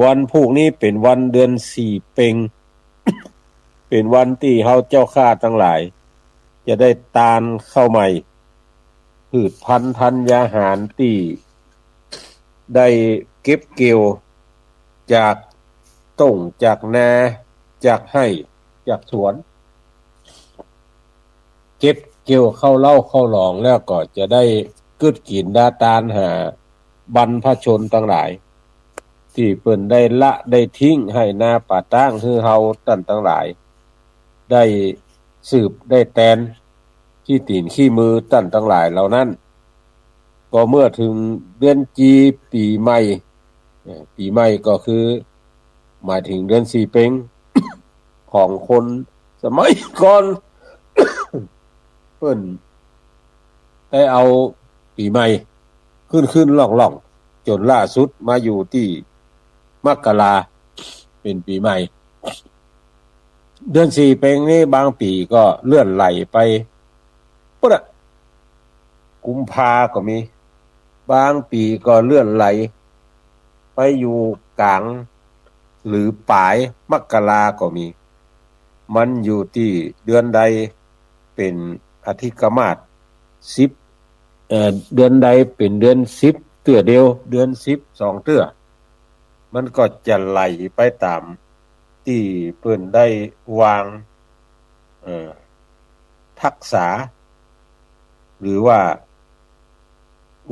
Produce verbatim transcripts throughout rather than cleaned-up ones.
วันพูกนี้เป๋นวันเดือนสี่เป็ง เป๋นวันตี้เฮาเจ้าข้าตังหลาย จะได้ตานข้าวใหม่ พืชพันธุ์ธัญญาหารตี้ได้เก็บเกี่ยวจากต้งจากนา จากไฮ่ จากสวน เก็บเกี่ยวเข้าเล้าเข้าหลองแล้วก็จะได้กึ๊ดกิ๋นดาตานหาบรรพชนตังหลาย ตี้เปิ้นได้ละได้ทิ้งไฮ่นาป่าต๊างหื้อเฮาต้านตังหลาย ได้สืบได้แตนขี้ตี๋นขี้มือต้านตังหลายเหล่านั้น ก็เมื่อเถิงเดือนจี๋ปี๋ใหม่ เอ่อ ปี๋ใหม่ก็คือหมายเถิงเดือนสี่เป็ง ของคนสมัยก่อน เปิ้นได้เอาปี๋ใหม่ขึ้นๆ ล่องๆ จ๋นล่าสุดมาอยู่ตี้มกรา เป๋นปี๋ใหม่ เดือนสี่เป็งนี้บางปี๋ก็เลื่อนไหลไป ปู๊นน่ะ กุมภาก็มี บางปี๋ก็เลื่อนไหลไปอยู่ก๋างหรือป๋ายมกราก็มี มันอยู่ตี้เดือนใดเป๋นอธิกมาสสิบ เอ่อ เดือนใดเป๋นเดือนสิบเตื้อเดียว เดือนสิบสองเตื้อ มันก็จะไหลไปต๋ามตี้เปิ้นได้วาง เอ่อ ทักษา หรือว่า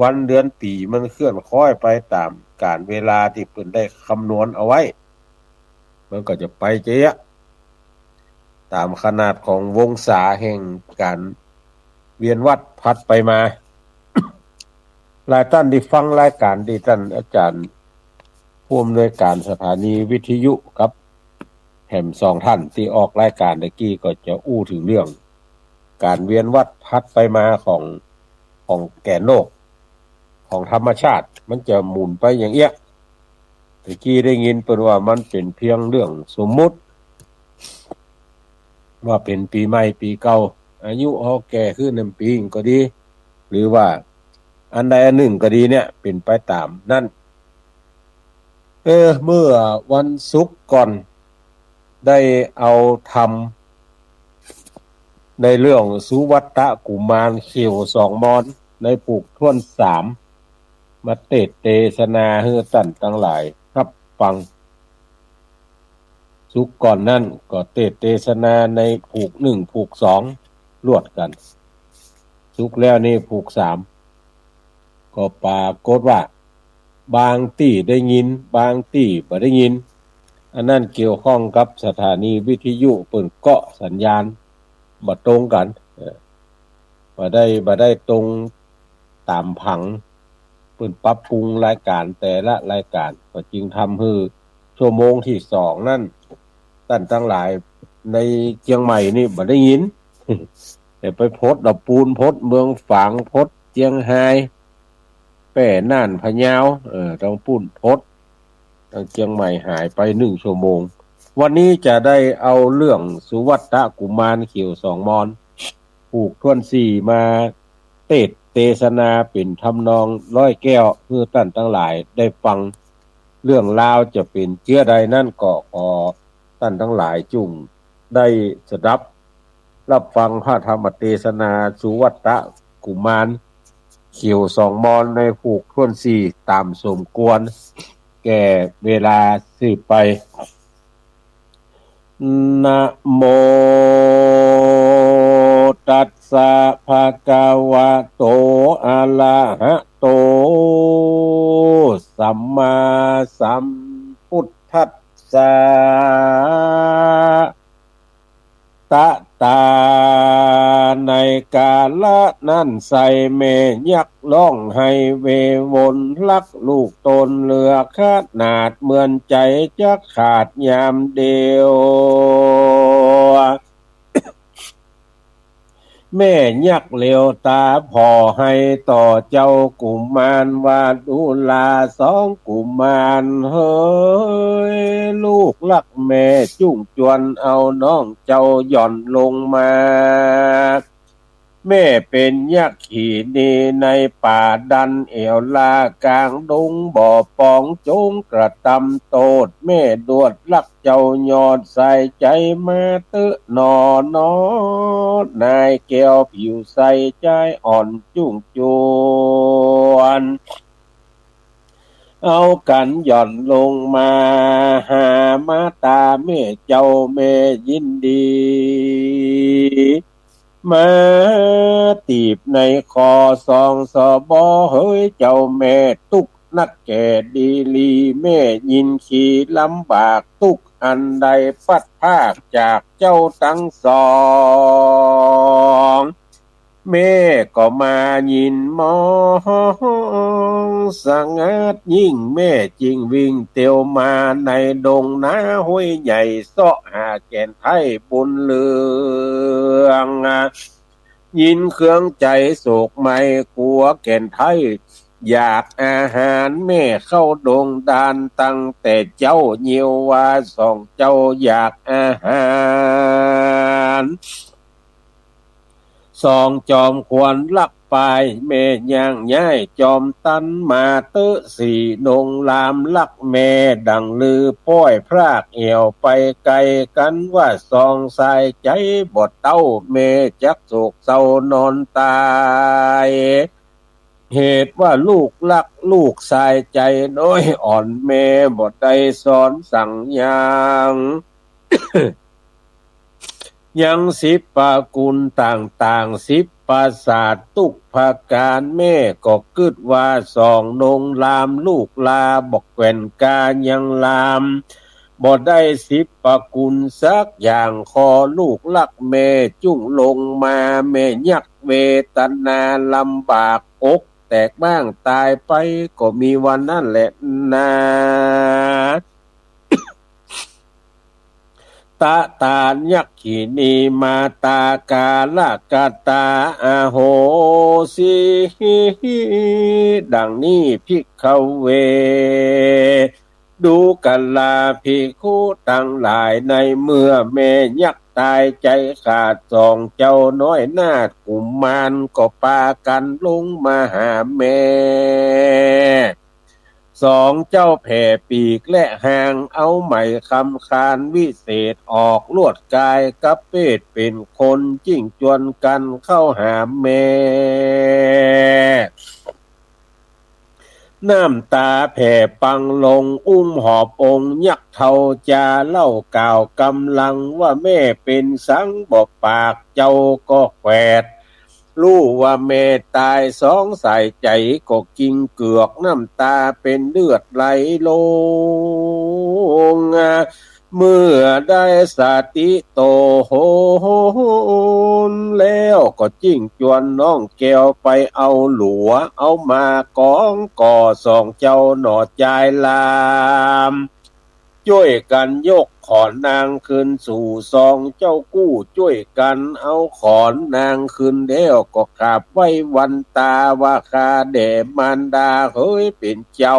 วันเดือนปี๋มันเคลื่อนคล้อยไปต๋ามกาลเวลาตี้เปิ้นได้คำนวณเอาไว้ มันก็จะไปเจ๊ยะ ต๋ามขนาดของวงศาแห่งก๋านเวียนวัฏผลัดไปมา หลายต้านตี้ฟังรายก๋านตี้ต้านอาจ๋ารย์ผู้อำนวยก๋านสถานีวิทยุกับแหมสองต้านตี้ออกรายก๋านตะกี้ก็จะอู้เถิงเรื่องก๋านเวียนวัฏผลัดไปมาของ ของแกนโลก ของธรรมชาติ มันจะหมุนไปอย่างเอี้ย ตะกี้ได้ยินเปิ้นว่ามันเป๋นเพียงเรื่องสมมุติ ว่าเป๋นปี๋ใหม่ปี๋เก่า อายุเฮาแก่ขึ้นหนึ่งปี๋ก็ดี หรือว่าอันใดอันหนึ่งก็ดีเนี่ย เป๋นไปต๋ามนั้น เออ เมื่อวันศุกร์ก่อน ได้เอาธรรมในเรื่องสุวัตตกุมารเขียวสองมอน ในผูกถ้วนสาม มาเตสน์เตสนาหื้อต้านตังหลายฮับฟัง ศุกร์ก่อนนั้นก็เตสน์เตสนาในผูกหนึ่งผูกสองลวดกั๋น ศุกร์แล้วนี้ผูกสาม ก็ปรากฏว่าบางตี้ได้ยิน บางตี้บ่ได้ยิน อันนั้นเกี่ยวข้องกับสถานีวิทยุเปิ้นเกาะสัญญาณบ่ตรงกั๋น เออ บ่ได้ บ่ได้ตรงต๋ามผัง เปิ้นปรับปรุงรายก๋านแต่ละรายก๋าน ก็จึงทำหื้อชั่วโมงตี้สองนั้น ต้านตังหลายในเจียงใหม่นี่บ่ได้ยิน แต่ไปพดเอาปูน พดเมืองฝาง พดเจียงฮาย แป้ น่าน พะเยา เออ ตางปู้นพด ตางเจียงใหม่หายไปหนึ่งชั่วโมง วันนี้จะได้เอาเรื่องสุวัตตกุมารเขียวสองมอน ผูกถ้วนสี่มาเตสน์เตสนาเป๋นทำนองร้อยแก้ว หื้อต้านตังหลายได้ฟัง เรื่องราวจะเป๋นเจื้อใดนั้นก็ขอต้านตังหลายจุ่งได้สดับ ฮับฟังพระธรรมเตสนาสุวัตตกุมารเขียวสองมอนในผูกถ้วนสี่ต๋ามสมควรแก่เวลาสืบไป นะโมตัสสะ ภะคะวะโต อะระหะโต สัมมาสัมพุทธัสสะ ตะตา ในกาละนั้นไส้แม่ยักษ์ฮ้องไห้เววนฮักลูกต๋นเหลือขนาด เหมือนใจ๋จะขาดยามเดียว แม่ยักษ์เหลียวต๋าผ่อไห้ต่อเจ้ากุมารว่า ดูราสองกุมารเหย ลูกฮักแม่จุ่งจวนเอาน้องเจ้าหย่อนลงมา แม่เป๋นยักขินีในป่าดันแอ่วลาก๋างดง บ่ปองโจ๋งกระตำโต้ษ แม่ดวดฮักเจ้ายอดสายใจ๋มาเต๊อะหนอ หนอ นายแก้วผิวใสจ๊ายอ่อนจุ่งจวน เอากั๋นหย่อนลงมาหามาต๋าแม่เจ้า แม่ยินดี มาตี๋บในคอสองสะบอ เฮยเจ้าแม่ตุ๊กนักแก่ดีหลี แม่ยินขี้ลำบากตุ๊กอันใดพลัดพรากจากเจ้าตังสอง แม่ก็มายินมองสงัดยิ่ง แม่จึงวิ่งเตียวมาในดงนาห้วยใหญ่ เซาะหาแก่นไท้บุญเรือง ยินเครื่องใจ๋โศกไหม้กั๋วแก่นไท้อยากอาหาร แม่เข้าดงดานตั้งแต่เจ๊า เยียวว่าสองเจ้าอยากอาหาร สองจอมขวัญฮักปาย แม่ย่างย้ายจอมตันมาเต๊อะ สี่นงลามฮักแม่ ดังลือป้อยพรากแอ่วไปไก๋กั๋น ว่าสองสายใจ๋บ่เต้า แม่จักโศกเศร้านอนต๋าย เหตุว่าลูกฮักลูกสายใจ๋น้อยอ่อน แม่บ่ได้สอนสั่งยัง ยังสิบประกุลต่างๆ สิบประสาทตุ๊กประก๋าน แม่ก็กึ๊ดว่าสองนงลามลูกลาบ่แกว่นกายังลาม บ่ได้สิบประกุลสักอย่าง คอลูกฮักแม่จุ่งลงมา แม่ยักเวทนาลำบากอกแตกบ้างต๋ายไป ก็มีวันนั้นแหละนา ตะตานยักขินีมาต๋ากาละกะตา อโหสิ ดังนี้ ภิกขเว ดูกราภิกขุตังหลาย ในเมื่อแม่ยักต๋ายใจ๋ขาด สองเจ้าน้อยนาถกุมารก็ปากั๋นลงมาหาแม่ สองเจ้าแผ่ปีกและฮาง เอาไหมคำคานวิเศษออก ลวดกายกะเปดเป๋นคน จิ่งจวนกั๋นเข้าหาแม่ น้ำต๋าแผ่ปังลง อุ้มหอบองค์ยักษ์เฒ่า จาเล่ากล่าวกำลัง ว่าแม่เป๋นสังบ่ปาก เจ้าก็แขวด ฮู้ว่าแม่ต๋าย สองสายใจ๋ก็กิ่งเกือก น้ำต๋าเป๋นเลือดไหลลง เมื่อได้สติโตนแล้ว ก็จิ่งจวนน้องแก้วไปเอาหลัว เอามากองก่อ สองเจ้าหน่อจายลาม จ้วยกั๋นยกขอนนางขึ้นสู่ สองเจ้ากู้จ้วยกั๋นเอาขอนนางขึ้นแล้ว ก็กราบไหว้วันต๋าว่า ข้าแด่มารดาเฮยเป๋นเจ้า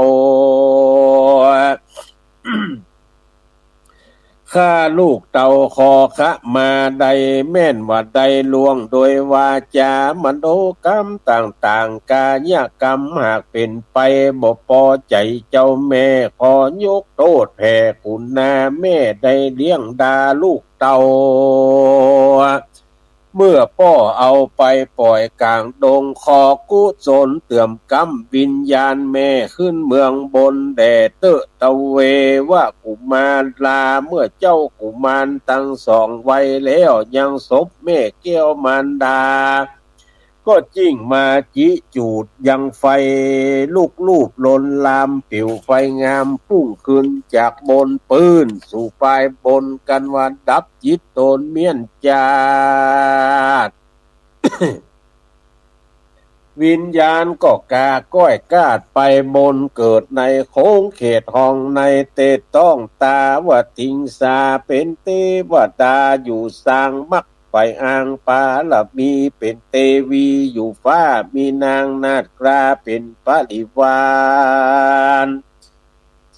ข้าลูกเต้าขอขมา ได้แม่นว่าได้ล่วงโดยวาจา มโนกรรมต่างๆ กายกรรมหากเป๋นไปบ่ปอใจ๋เจ้าแม่ ขอยกโต้ษแผ่กุณา แม่ได้เลี้ยงดาลูกเต้า เมื่อป้อเอาไปป่อยก๋างดง ขอกุศลเติมกำวิญญาณแม่ขึ้นเมืองบนแด่เต๊อะ เตวะกุมารลา เมื่อเจ้ากุมารตังสองไวแล้ว ยังศพแม่แก้วมารดา ก็จิ่งมาจิจูดยังไฟ ลุกลูบลนลาม ปิวไฟงามปุ้งขึ้นจากบนปื้น สู่ปายบนกั๋นว่าดับจิตตนเมี้ยนจาติ วิญญาณก็กาก้อยกาดไปบน เกิดในโค้งเขตห้องใน เตต้องตาวทิงสา เป๋นเตวดาอยู่สางมัก ไปอ้างปารมี เป๋นเตวีอยู่ฟ้า มีนางนาฏกราเป๋นปริวาร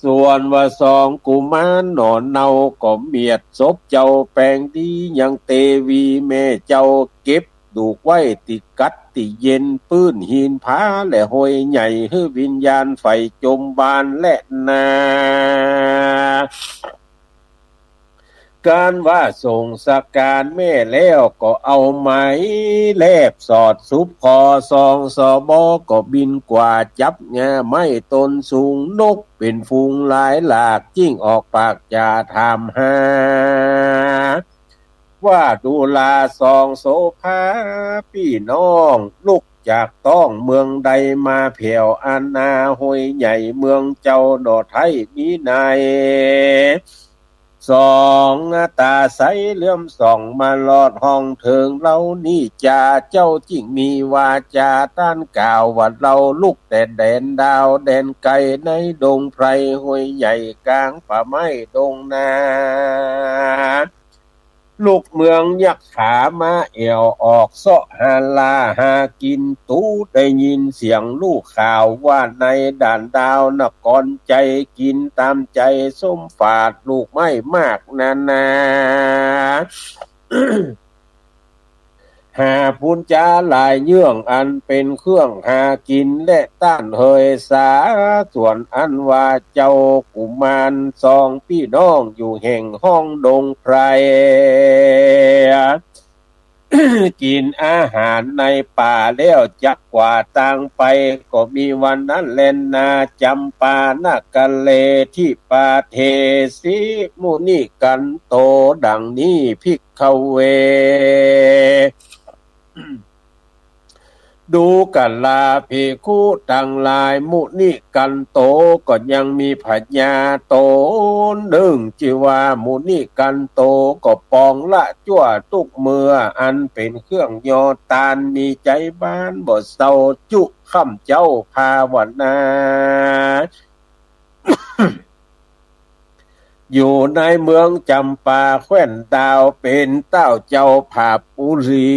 ส่วนว่าสองกุมารหน่อเนา ก็เมียดศพเจ้าแปงดี ยังเตวีแม่เจ้าเก็บ ดูกไว้ตี้กั๊ดตี้เย็น ปื๊นหินผาและห้วยใหญ่ หื้อวิญญาณใฝ่จมบานแลนา ก๋านว่าส่งสการแม่แล้ว ก็เอาไม้แลบสอดสุบคอ สอง สบ ก็บินกว่าจับงาไม้ต้นสูง นกเป๋นฝูงหลายหลาก จึ่งออกปากจ๋าถามหา ว่าดูราสองโสภาปี้น้อง ลุกจากต๊องเมืองใด มาแผวอาณาห้วยใหญ่เมืองเจ้า หนอไท้มีใน สอง ต๋าใสเหลือมส่อง มาลอดห้องเถิงเฮานี้จา เจ้าจึ่งมีวาจาต้านกล่าว ว่าเฮาลุกแต่แดนดาวแดนไกล ในดงไพรห้วยใหญ่ ก๋างป่าไม้ดงนา ลุกเมืองยักขามาแอ่ว ออกเซาะหาลาหากิ๋น ตุ๊ได้ยินเสียงลูกข่าว ว่าในด่านดาวนครใจ๋ กิ๋นต๋ามใจ๋ส้มฝาด ลูกไม้มากนานา หาปูนจ๋าหลายเยื่อง อันเป๋นเครื่องหากิ๋น และต้านเหยสา ส่วนอันว่าเจ้ากุมารสองปี้น้อง อยู่แห่งห้องดงไพร กิ๋นอาหารในป่าแล้ว จักกว่าตางไป ก็มีวันนั้นแลนา จัมปานครเศรษฐีปาเทสิมุนิกันโต ดังนี้ ภิกขเว ดูกราภิกขุตังหลาย มุนิกันโตก็ยังมีพญาต๋นนึ่ง จื้อว่ามุนิกันโต ก็ปองละจั้วตุ๊กเมื่อ อันเป๋นเครื่องยอตาน มีใจ๋บานบ่เศร้า จุค่ำเจ๊าภาวนา อยู่ในเมืองจัมปาแคว้นดาว เป๋นเต้าเจ้าผาปุรี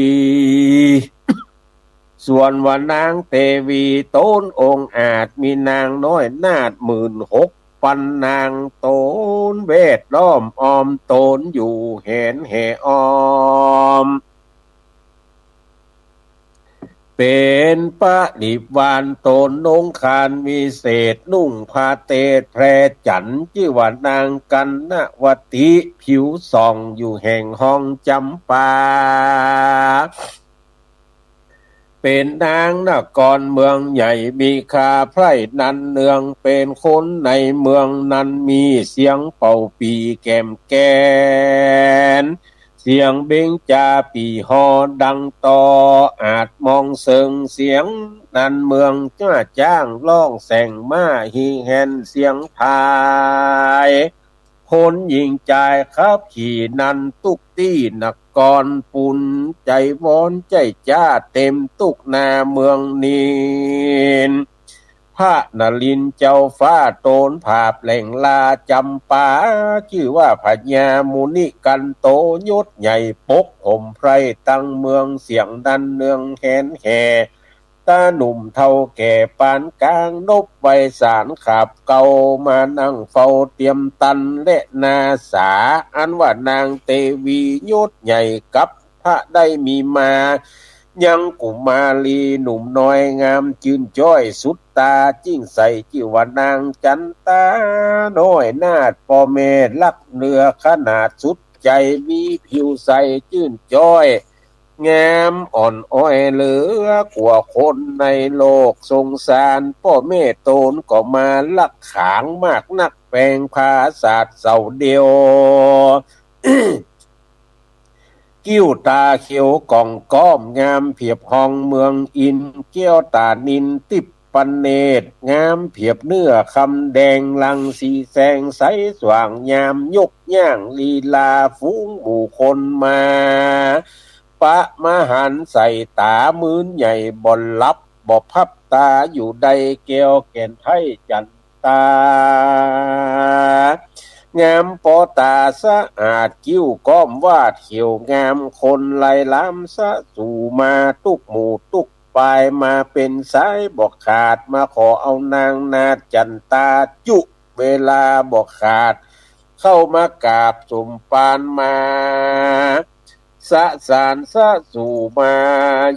ส่วนว่านางเตวีต๋นองอาจ มีนางน้อยนาฏหมื่นหกปันนาง ต๋นแวดล้อมอ้อมต๋นอยู่แหนแห่อ้อม เป๋นปริวารต๋น นงคานวิเศษ นุ่งผ้าเตศแพรจั๋น จื้อว่านางกัณณวตี ผิวส่องอยู่แห่งห้องจัมปา เป๋นนางนครเมืองใหญ่ มีค่าใผร่นันเนือง เป๋นคนในเมืองนั้น มีเสียงเป่าปี่แก้มแกน เสียงเบญจาปี่ฮอดังต่อ อาจมองเสิงเสียงนันเมือง จ้าจ้างร้องแส่งม้าฮีแฮน เสียงพาย คนหญิงจายขับขี่นัน ตุ๊กตี้นครปูน ใจ๋วอนใจ๋จ้าเต๋มตุ๊กนาเมืองนิน พระนรินทร์เจ้าฟ้าต๋นผาบแหล่งลาจัมปา จื้อว่าพญามุนิกันโต ยศใหญ่ปกห่มไพร่ตังเมือง เสียงนันเนืองแหนแห่ ต๋าหนุ่มเฒ่าแก่ปานกลาง นบไวสาลขาบเก่า มานั่งเฝ้าเตียมตัน แลนาสา อันว่านางเตวียศใหญ่กับพระได้มีมา ยังกุมารีหนุ่มน้อยงามจื้นจ้อยสุดต๋า จึ้งใสจื้อว่านางจันตาน้อยนาฏ ป้อแม่ฮักเลือขนาดสุดใจ๋ มีผิวใสจื้นจ้อย งามอ่อนอ้อยเหลือกว่าคนในโลก สงสารป้อแม่ต๋นก็มาฮักขางมากนัก แป๋งผาสาดเสาเดียว กิ้วต๋าเขียวก่องก้อม งามเผียบฮองเมืองอินทร์ แก้วต๋านิลทิพย์ประเนตร งามเผียบเนื้อคำแดง รังสีแสงใสสว่าง ยามยกย่างลีลา ฝูงหมู่คนมา ประมหันต์ใส่ต๋า มื้นใหญ่บ่หลับบ่พับต๋า อยู่ได้แก้วแก่นไท้จันตา งามปอต๋าสะอาด กิ้วก้อมวาดเขียวงาม คนไหลลามสะสู่มา ตุ๊กหมู่ตุ๊กปาย มาเป๋นสายบ่ขาด มาขอเอานางนาฏจันตา จุเวลาบ่ขาด เข้ามากราบสมปานมา สสารสสู่มา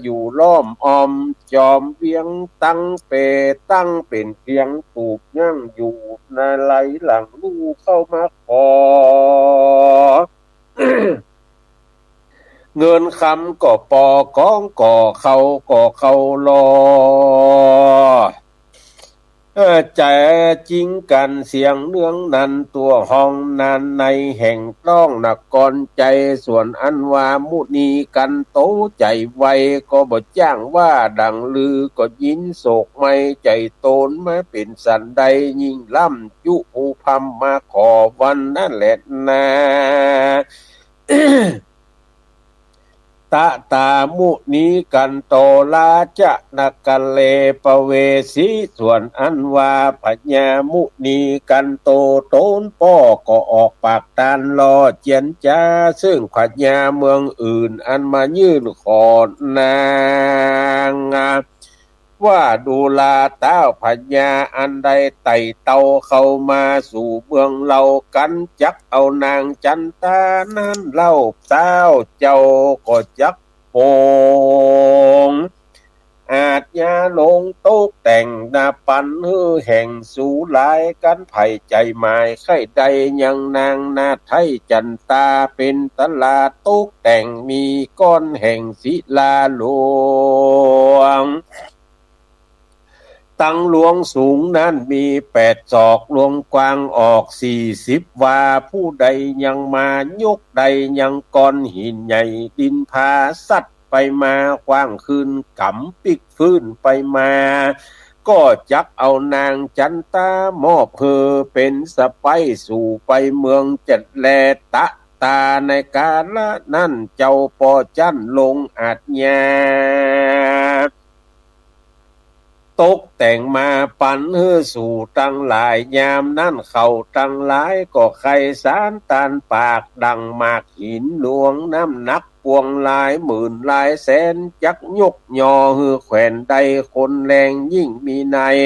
อยู่ล้อมอ้อมจอมเวียง ตั้งเป๋ตั้งเป๋นเพียงตูบยั้งอยู่ในไหลหลังลู่เข้ามาขอ เงินคำก็ปอ ของก็เข้าก็เข้าลอ เอ่อ แจ๋จิงกั๋นเสียงเนืองนั้น ตั๋วฮ้องนั้นในแห่งต้องนครไชย ส่วนอันว่ามุนีกันโตใจ๋ไว ก็บ่จ้างว่าดังลือ ก็ยินโศกไหม้ใจ๋ตนมาเป๋นสันใด ยิ่งล่ำจุฮูพร่ำมาขอวันนั้นแลนา ตะตามุนีกันโต ราชนครเรปเวสสี ส่วนอันว่าพญามุนีกันโตตนป้อก็ออกปากตานล่อเจียรจา ซึ่งพญาเมืองอื่นอันมายื่นขอนาง ว่าดูราต้าวพญาอันได้ไต่เต้าเข้ามาสู่เมืองเฮากั๋น จักเอานางจันตานั้นเล่า ต้าวเจ้าก็จักโปรงอาชญาลงตกแต่งนาปันหื้อแห่งสูหลายกั๋น ใผใจ๋หมายใค่ใดยังนางนาฏไทยจันตา เป๋นตลาดตกแต่งมีก้อนแห่งศิลาหลวง ตังหลวงสูงนั้นมีแปดศอก หลวงกว้างออกสี่สิบวา ผู้ใดยังมายกได้ยังก้อนหินใหญ่ ดินผาสัดไปมา ขว้างคืนก๋ำปิ๊กฟื้นไปมา ก็จักเอานางจันตามอบหื้อเป๋นสะใภ้สู่ไปเมืองจันทร์แล ตะตาในกาละนั้นเจ้าป้อจั้นลงอาชญา ตกแต่งมาปันหื้อสู่ตังหลาย ยามนั้นเขาตังหลายก็ใค่สานตานปาก ดั่งหมากหินหลวงน้ำหนักปวงหลายหมื่นหลายแสน จักยกยอหื้อแขวนได้คนแรงยิ่งมีนัย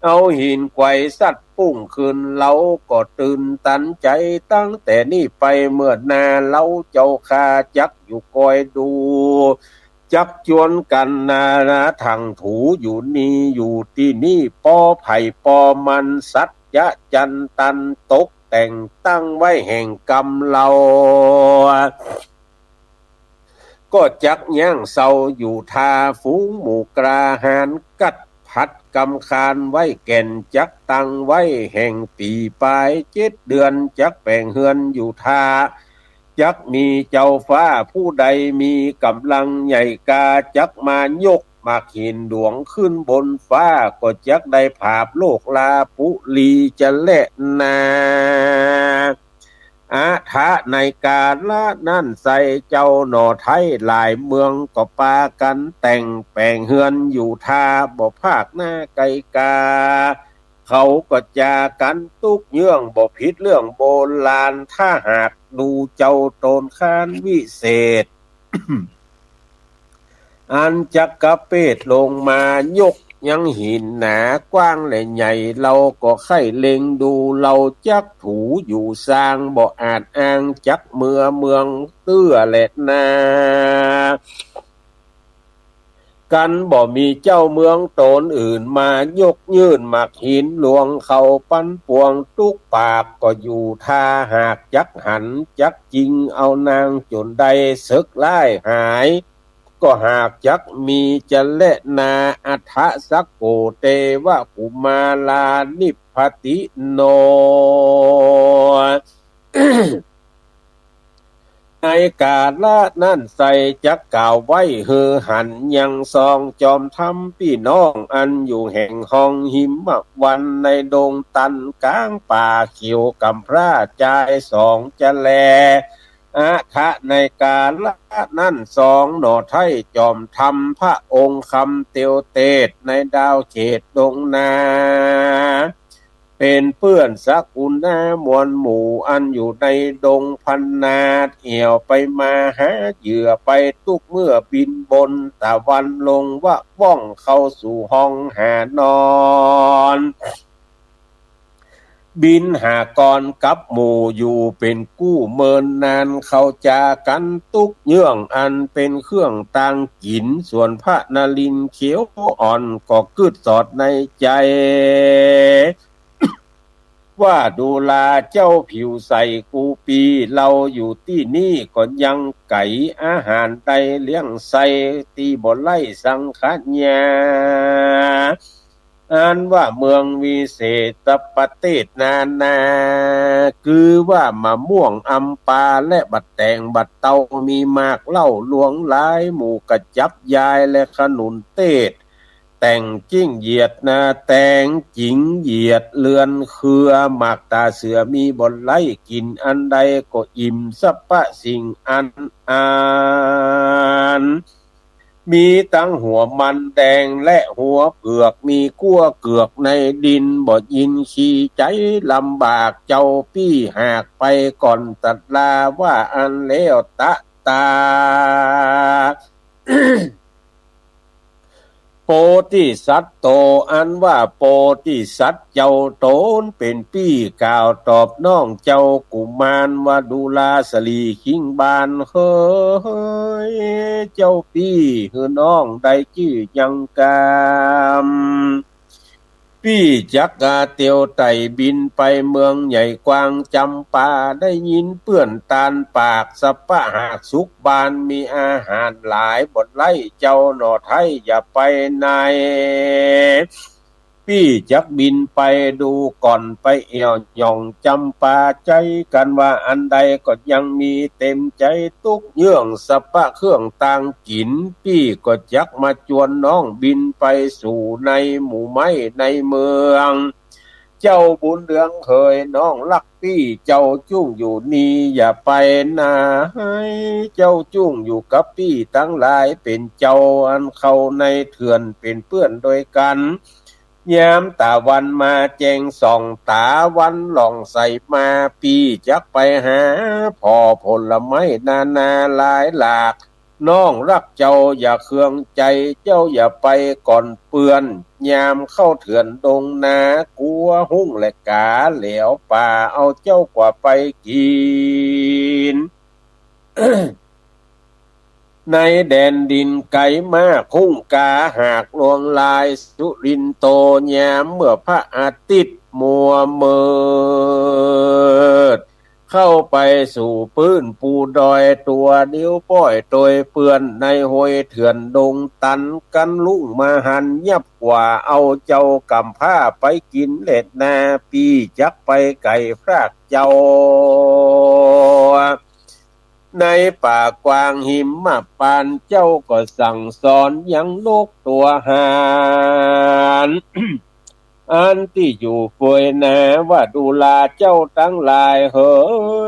เอาหินไขว่สัดปุ้งขึ้น เฮาก็ตื่นตันใจ๋ ตั้งแต่นี้ไปเมื่อหน้าเฮาเจ้าข้าจักอยู่คอยดู จักจวนกั๋นนานา ถังถูอยู่นี่อยู่ตี้นี่ ป้อใผป้อมัน สัจจะจันตันตกแต่งตั้งไว้แห่งกำเฮา ก็จักยั้งเซาอยู่ท่า ฝูงหมู่กล้าหาญกัดผัดกำคาญไว้แก่น จักตั้งไว้แห่งปี๋ปายเจ็ดเดือน จักแป๋งเฮือนอยู่ท่า จักมีเจ้าฟ้าผู้ใดมีก๋ำลังใหญ่กล้า จักมายกหมากหินหลวงขึ้นบนฟ้า ก็จักได้ผาบโลกลาปุรีจะแลนา อะถะในกาละนั้นไส้ เจ้าหน่อไทยหลายเมืองก็ปากั๋นแต่งแป๋งเฮือนอยู่ท่า บ่พากหน้าไก๋กา เขาก็จากั๋นตุ๊กเยื่อง บ่ผิดเรื่องโบราณ ถ้าหากดูเจ้าโตนคานวิเศษ อันจักกระเปดลงมายกยังหินหนากว้างและใหญ่ เฮาก็ใค่เล็งดู เฮาจักถูอยู่ซาง บ่อาจอ้างจักเมือเมืองเตื้อแลนา กั๋นบ่มีเจ้าเมืองโตนอื่นมายกยื่นหมากหินหลวงเข้าปันปวงตุ๊กปาก ก็อยู่ท่าหากจักหันจักจิงเอานางจ๋นได้ เสิกร้ายหาย ก็หากจักมีจะแลนา อะถะสะโก เตวะกุมารา นิพพติโน ในกาละนั้นไส้จักกล่าวไว้หื้อหันยังซองจอมธรรมปี้น้อง อันอยู่แห่งห้องหิมวันในดงตันก๋างป่าเขียวก๋ำพร้าจายสองจะแล อะถะในกาละนั้นสองหน่อไทยจอมธรรมพระองค์คำเตียวเตศน์ในดาวเขตดงนา เป๋นเปื้อนสกุณามวลหมู่อันอยู่ในดงพนาด เอี่ยวไปมาหาเหยื่อไปตุ๊กเมื่อบินบนตะวันลงวะว่องเข้าสู่ห้องหานอน บิณฑกรกับหมู่อยู่เป๋นกู้เมินนาน เขาจากั๋นตุ๊กเยื่องอันเป๋นเครื่องตางกิ๋น ส่วนพระนรินทร์เขียวอ่อนก็กึ๊ดสอดในใจ๋ ว่าดูราเจ้าผิวใสกู้ปี้ เฮาอยู่ตี้นี่ก็ยังไก๋ อาหารใดเลี้ยงใส่ตี้บ่ไร้สังขยา อันว่าเมืองวิเศษประเทศนานา คือว่ามะม่วงอำปาและบักแตงบักเตามีมากเล่าหลวงหลาย หมู่กระจับยายและขนุนเตศ แต๋งจิ่งเหยียดนา แต๋งจิ่งเหยียดเฮือนเครือ หมากต๋าเสือมีบ่ไร้กิ๋น อันใดก็อิ่มสรรพสิ่งอัน อัน มีตังหัวมันแดงและหัวเผือก มีกั้วเกือกในดิน บ่ยินขี้ใจ๋ลำบาก เจ้าปี้หากไปก่อนตรัสลา ว่าอั้นแล้วตะตา โพธิสัตว์โต อันว่าโพธิสัตว์เจ้าต๋นเป๋นปี้ กล่าวตอบน้องเจ้ากุมารว่า ดูราสะหลีคิงบาลเฮย เจ้าปี้หื้อน้องได้จื้อยังกำ ปี้จักกาเตียวไต่บินไปเมืองใหญ่กว้างจ๋ำปา ได้ยินเปื้อนตานปาก สรรพหากสุขบาน มีอาหารหลายบ่ไร้เจ้าหน่อไท้ อย่าไปใน ปี้จักบินไปดูก่อน ไปแอ่วหย่องจ๋ำปา ใจ๊กั๋นว่าอันใดก็ยังมีเต๋มใจ๋ตุ๊กเยื่อง สรรพเครื่องตางกิ๋น ปี้ก็จักมาจวนน้องบินไปสู่ในหมู่ไม้ในเมือง เจ้าบุญเรืองเฮย น้องฮักปี้เจ้าจุ่งอยู่นี่อย่าไปไหน เจ้าจุ่งอยู่กับปี้ตังหลายเป๋นเจ้า อันเข้าในเถื่อนเป๋นเปื้อนโดยกั๋น ยามต๋าวันมาแจ้งส่อง ต๋าวันหล่องใสมา ปี้จักไปหาผ่อผลไม้นานาหลายหลาก น้องฮักเจ้าอย่าเคืองใจ๋ เจ้าอย่าไปก่อนเปื้อน ยามเข้าเถื่อนดงนา กั๋วฮุ่งและกาแหลวป่า เอาเจ้ากว่าไปกิ๋น ในแดนดินไก๋มาก ฮุ่งกาหากลวงลาย สุรินโต ยามเมื่อพระอาทิตย์มัวมืด เข้าไปสู่ปื้นปูดอย ตั๋วดิ้วป้อยตวยเปื้อน ในห้วยเถื่อนดงตัน กั๋นลุ่งมหันต์ยับกว่า เอาเจ้ากำพร้าไปกิ๋นแลนา ปี้จักไปไก๋พรากเจ้า ในป่ากว้างหิมพานต์ เจ้าก็สั่งสอนยังนกตั๋วหาน อันตี้อยู่เฟยนา ว่าดูราเจ้าตังหลายเฮ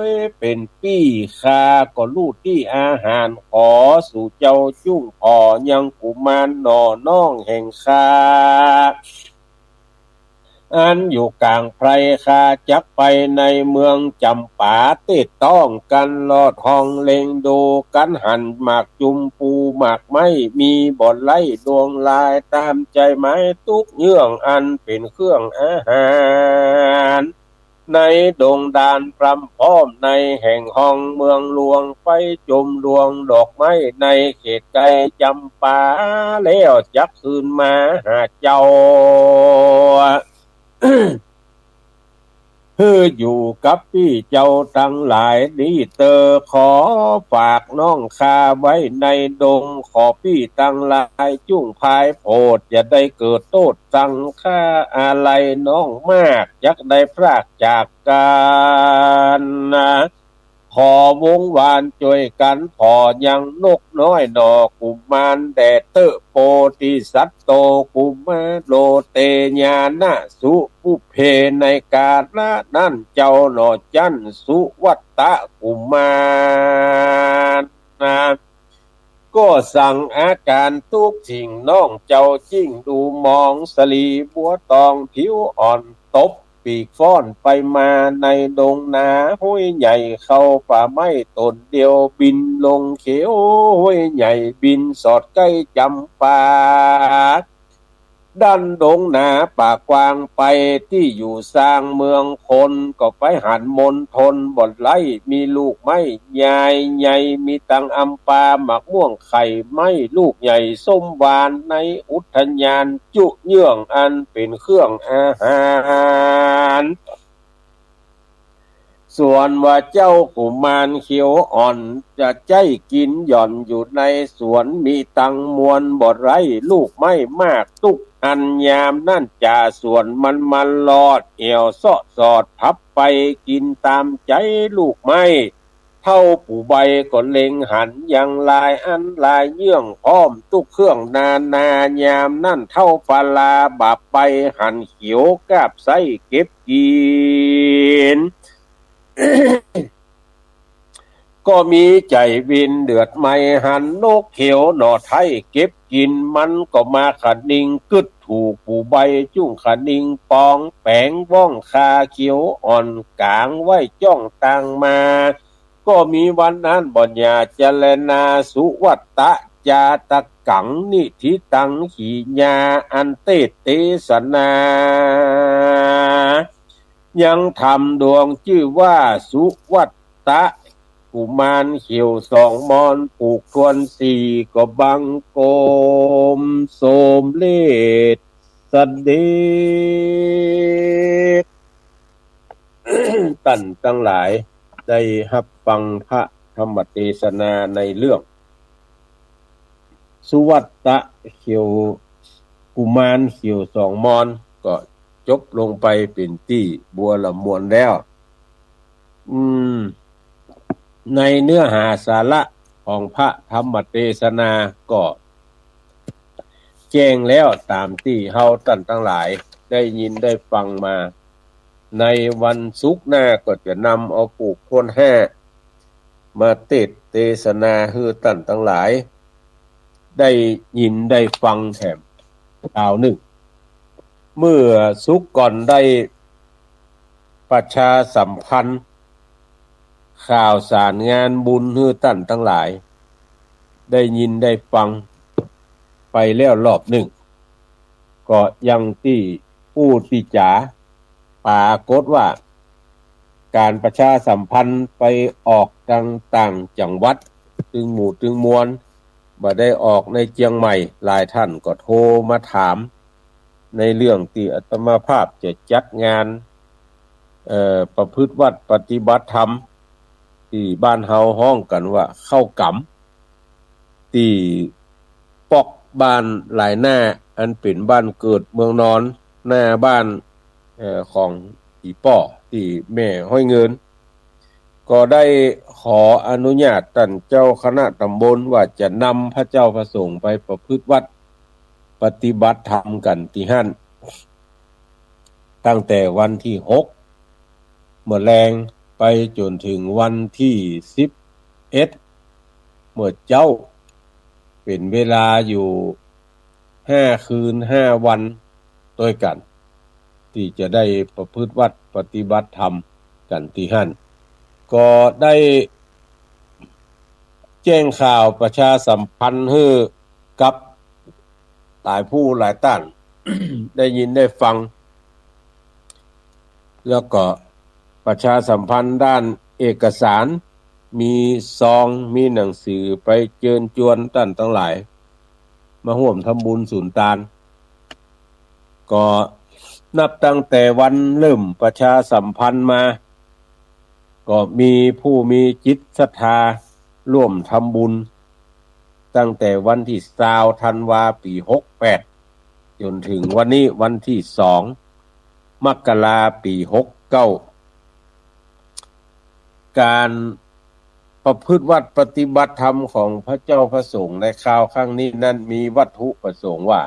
ย เป๋นปี้ข้าก็ฮู้ตี้อาหาร ขอสู่เจ้าจุ่งผ่อยังกุมารหน่อน้องแห่งข้า อันอยู่ก๋างไพร ข้าจักไปในเมืองจ๋ำปา เต๊ต้องกั๋นลอดห้องเล็งดู กั๋นหันหมากจุมปูหมากไม้ มีบ่ไร้ลวงลาย ต๋ามใจ๋ไม้ตุ๊กเยื่อง อันเป๋นเครื่องอาหาร ในดงดานพร่ำพร้อม ในแห่งห้องเมืองหลวง ไปจมดวงดอกไม้ในเขตไก๋จ๋ำปา แล้วจักคืนมาหาเจ้า หื้ออยู่กับปี้เจ้าตังหลาย นี้เตอขอฝากน้องข้าไว้ในดง ขอปี้ตังหลายจุ่งพายโผด อย่าได้เกิดโต้ษตังข้า อาลัยน้องมาก จักได้พรากจากกั๋น ขอวงวานจ้วยกั๋นผ่อยังนกน้อยหน่อกุมาร แด่เต๊อะโพธิสัตว์โต กุมารโลเตญาณะสุปุพเพ ในกาละนั้นเจ้าหน่อจั้นสุวัตตะกุมาร ก็สั่งอาก๋านตุ๊กสิ่ง น้องเจ้าจิ่งดูมอง สะหลีบัวตองผิวอ่อน ตบปีกฟ้อนไปมาในดงนาห้วยใหญ่ เข้าป่าไม้ต้นเดียว บินลงเขียวห้วยใหญ่ บินสอดใก้จ๋ำปา ด้านดงหนาป่ากว้างไป ตี้อยู่ซางเมืองคน ก็ไปหันมณฑลบ่ได้ มีลูกไม้ใหญ่ใหญ่ มีตังอำปา หมากม่วงไข่ไม้ ลูกใหญ่ส้มหวาน ในอุทยานจุเยื่องอันเป๋นเครื่องอาหาร ส่วนว่าเจ้ากุมารเขียวอ่อน จะใจ๊กิ๋นหย่อนอยู่ในสวน มีตังมวลบ่ได้ ลูกไม้มากตุ๊กอัน ยามนั้นจ่าส่วนมันมารอด แอ่วเซาะสอดพับไป กิ๋นต๋ามใจ๋ลูกไม้ เฒ่าปู่ใบก็เล็งหัน ยังหลายอันหลายเยื่อง พร้อมตุ๊กเครื่องนานา ยามนั้นเฒ่าปาลาบาปไป หันเขียวกาบไส้เก็บกิ๋น ก็มีใจ๋วินเดือดไหม้ หันนกเขียวหน่อไท้เก็บกิ๋น มันก็มาคะนิงกึ๊ดถูกปู่ใบ จุ้งคะนิงปองแป๋ง ว้องคาเขียวอ่อนก๋าง ไหว้จ้องตางมา ก็มีวันนั้นบ่อนหญ้าจรณา สุวัตตะจาตกัง นิธิตัง ขีญา อันเตศน์เตสนา ยังธรรมดวงจื้อว่าสุวัตตะ กุมารเขียวสองมอน ผูกถ้วนสี่ ก็บังคมสมเร็จสำเร็จ ต้านตังหลายได้ฮับฟังพระธรรมเตสนาในเรื่อง สุวัตตะเขียว กุมารเขียวสองมอน ก็จบลงไปเป๋นตี้บัวละมวลแล้ว อืม ในเนื้อหาสาระของพระธรรมเตสนาก็แจ้งแล้ว ต๋ามตี้เฮาต้านตังหลายได้ยินได้ฟังมา ในวันศุกร์หน้าก็จะนำเอาผูกถ้วนห้า มาเตศน์เตสนาหื้อต้านตังหลายได้ยินได้ฟังแถมคราวนึ่ง เมื่อศุกร์ก่อนได้ประชาสัมพันธ์ข่าวสารงานบุญหื้อต้านตังหลายได้ยินได้ฟังไปแล้วรอบนึ่ง ก็ยังตี้อู้ตี้จ๋า ปรากฏว่าก๋านประชาสัมพันธ์ไปออกตางต่างจังหวัด ตึงหมู่ตึงมวล บ่ได้ออกในเจียงใหม่ หลายต้านก็โทรมาถามในเรื่องตี้อาตมาภาพจะจัดงาน เอ่อ ประพฤติวัตรปฏิบัติธรรม ตี้บ้านเฮาฮ้องกั๋นว่าเข้ากรรม ตี้ป๊อกบ้านหลายหน้า อันเป๋นบ้านเกิดเมืองนอน หน้าบ้าน เอ่อ ของอี่ป้อตี้แม่ฮ้อยเงิน ก็ได้ขออนุญาตต้านเจ้าคณะต๋ำบลว่าจะนำพระเจ้าพระสงฆ์ไปประพฤติวัตรปฏิบัติธรรมกั๋นตี้หั้น ตั้งแต่วันตี้หก เมื่อแลงไปจ๋นเถิงวันตี้สิบเอ็ด เมื่อเจ๊า เป๋นเวลาอยู่ห้าคืนห้าวันตวยกั๋น ตี้จะได้ประพฤติวัตรปฏิบัติธรรมกั๋นตี้หั้น ก็ได้แจ้งข่าวประชาสัมพันธ์หื้อกับหลายผู้หลายต้าน ได้ยินได้ฟัง แล้วก็ประชาสัมพันธ์ด้านเอกสาร มีซอง มีหนังสือไปเจิญจวนต้านตังหลาย มาฮ่วมทำบุญสุนตาน ก็นับตั้งแต่วันเริ่มประชาสัมพันธ์มา ก็มีผู้มีจิตศรัทธาร่วมทำบุญ ตั้งแต่วันตี้ซาวธันวาปี๋หกแปด จ๋นเถิงวันนี้วันตี้สองมกราปี๋หกเก้า ก๋านประพฤติวัตรปฏิบัติธรรมของพระเจ้าพระสงฆ์ในคราวครั้งนี้นั้นมีวัตถุประสงค์ว่า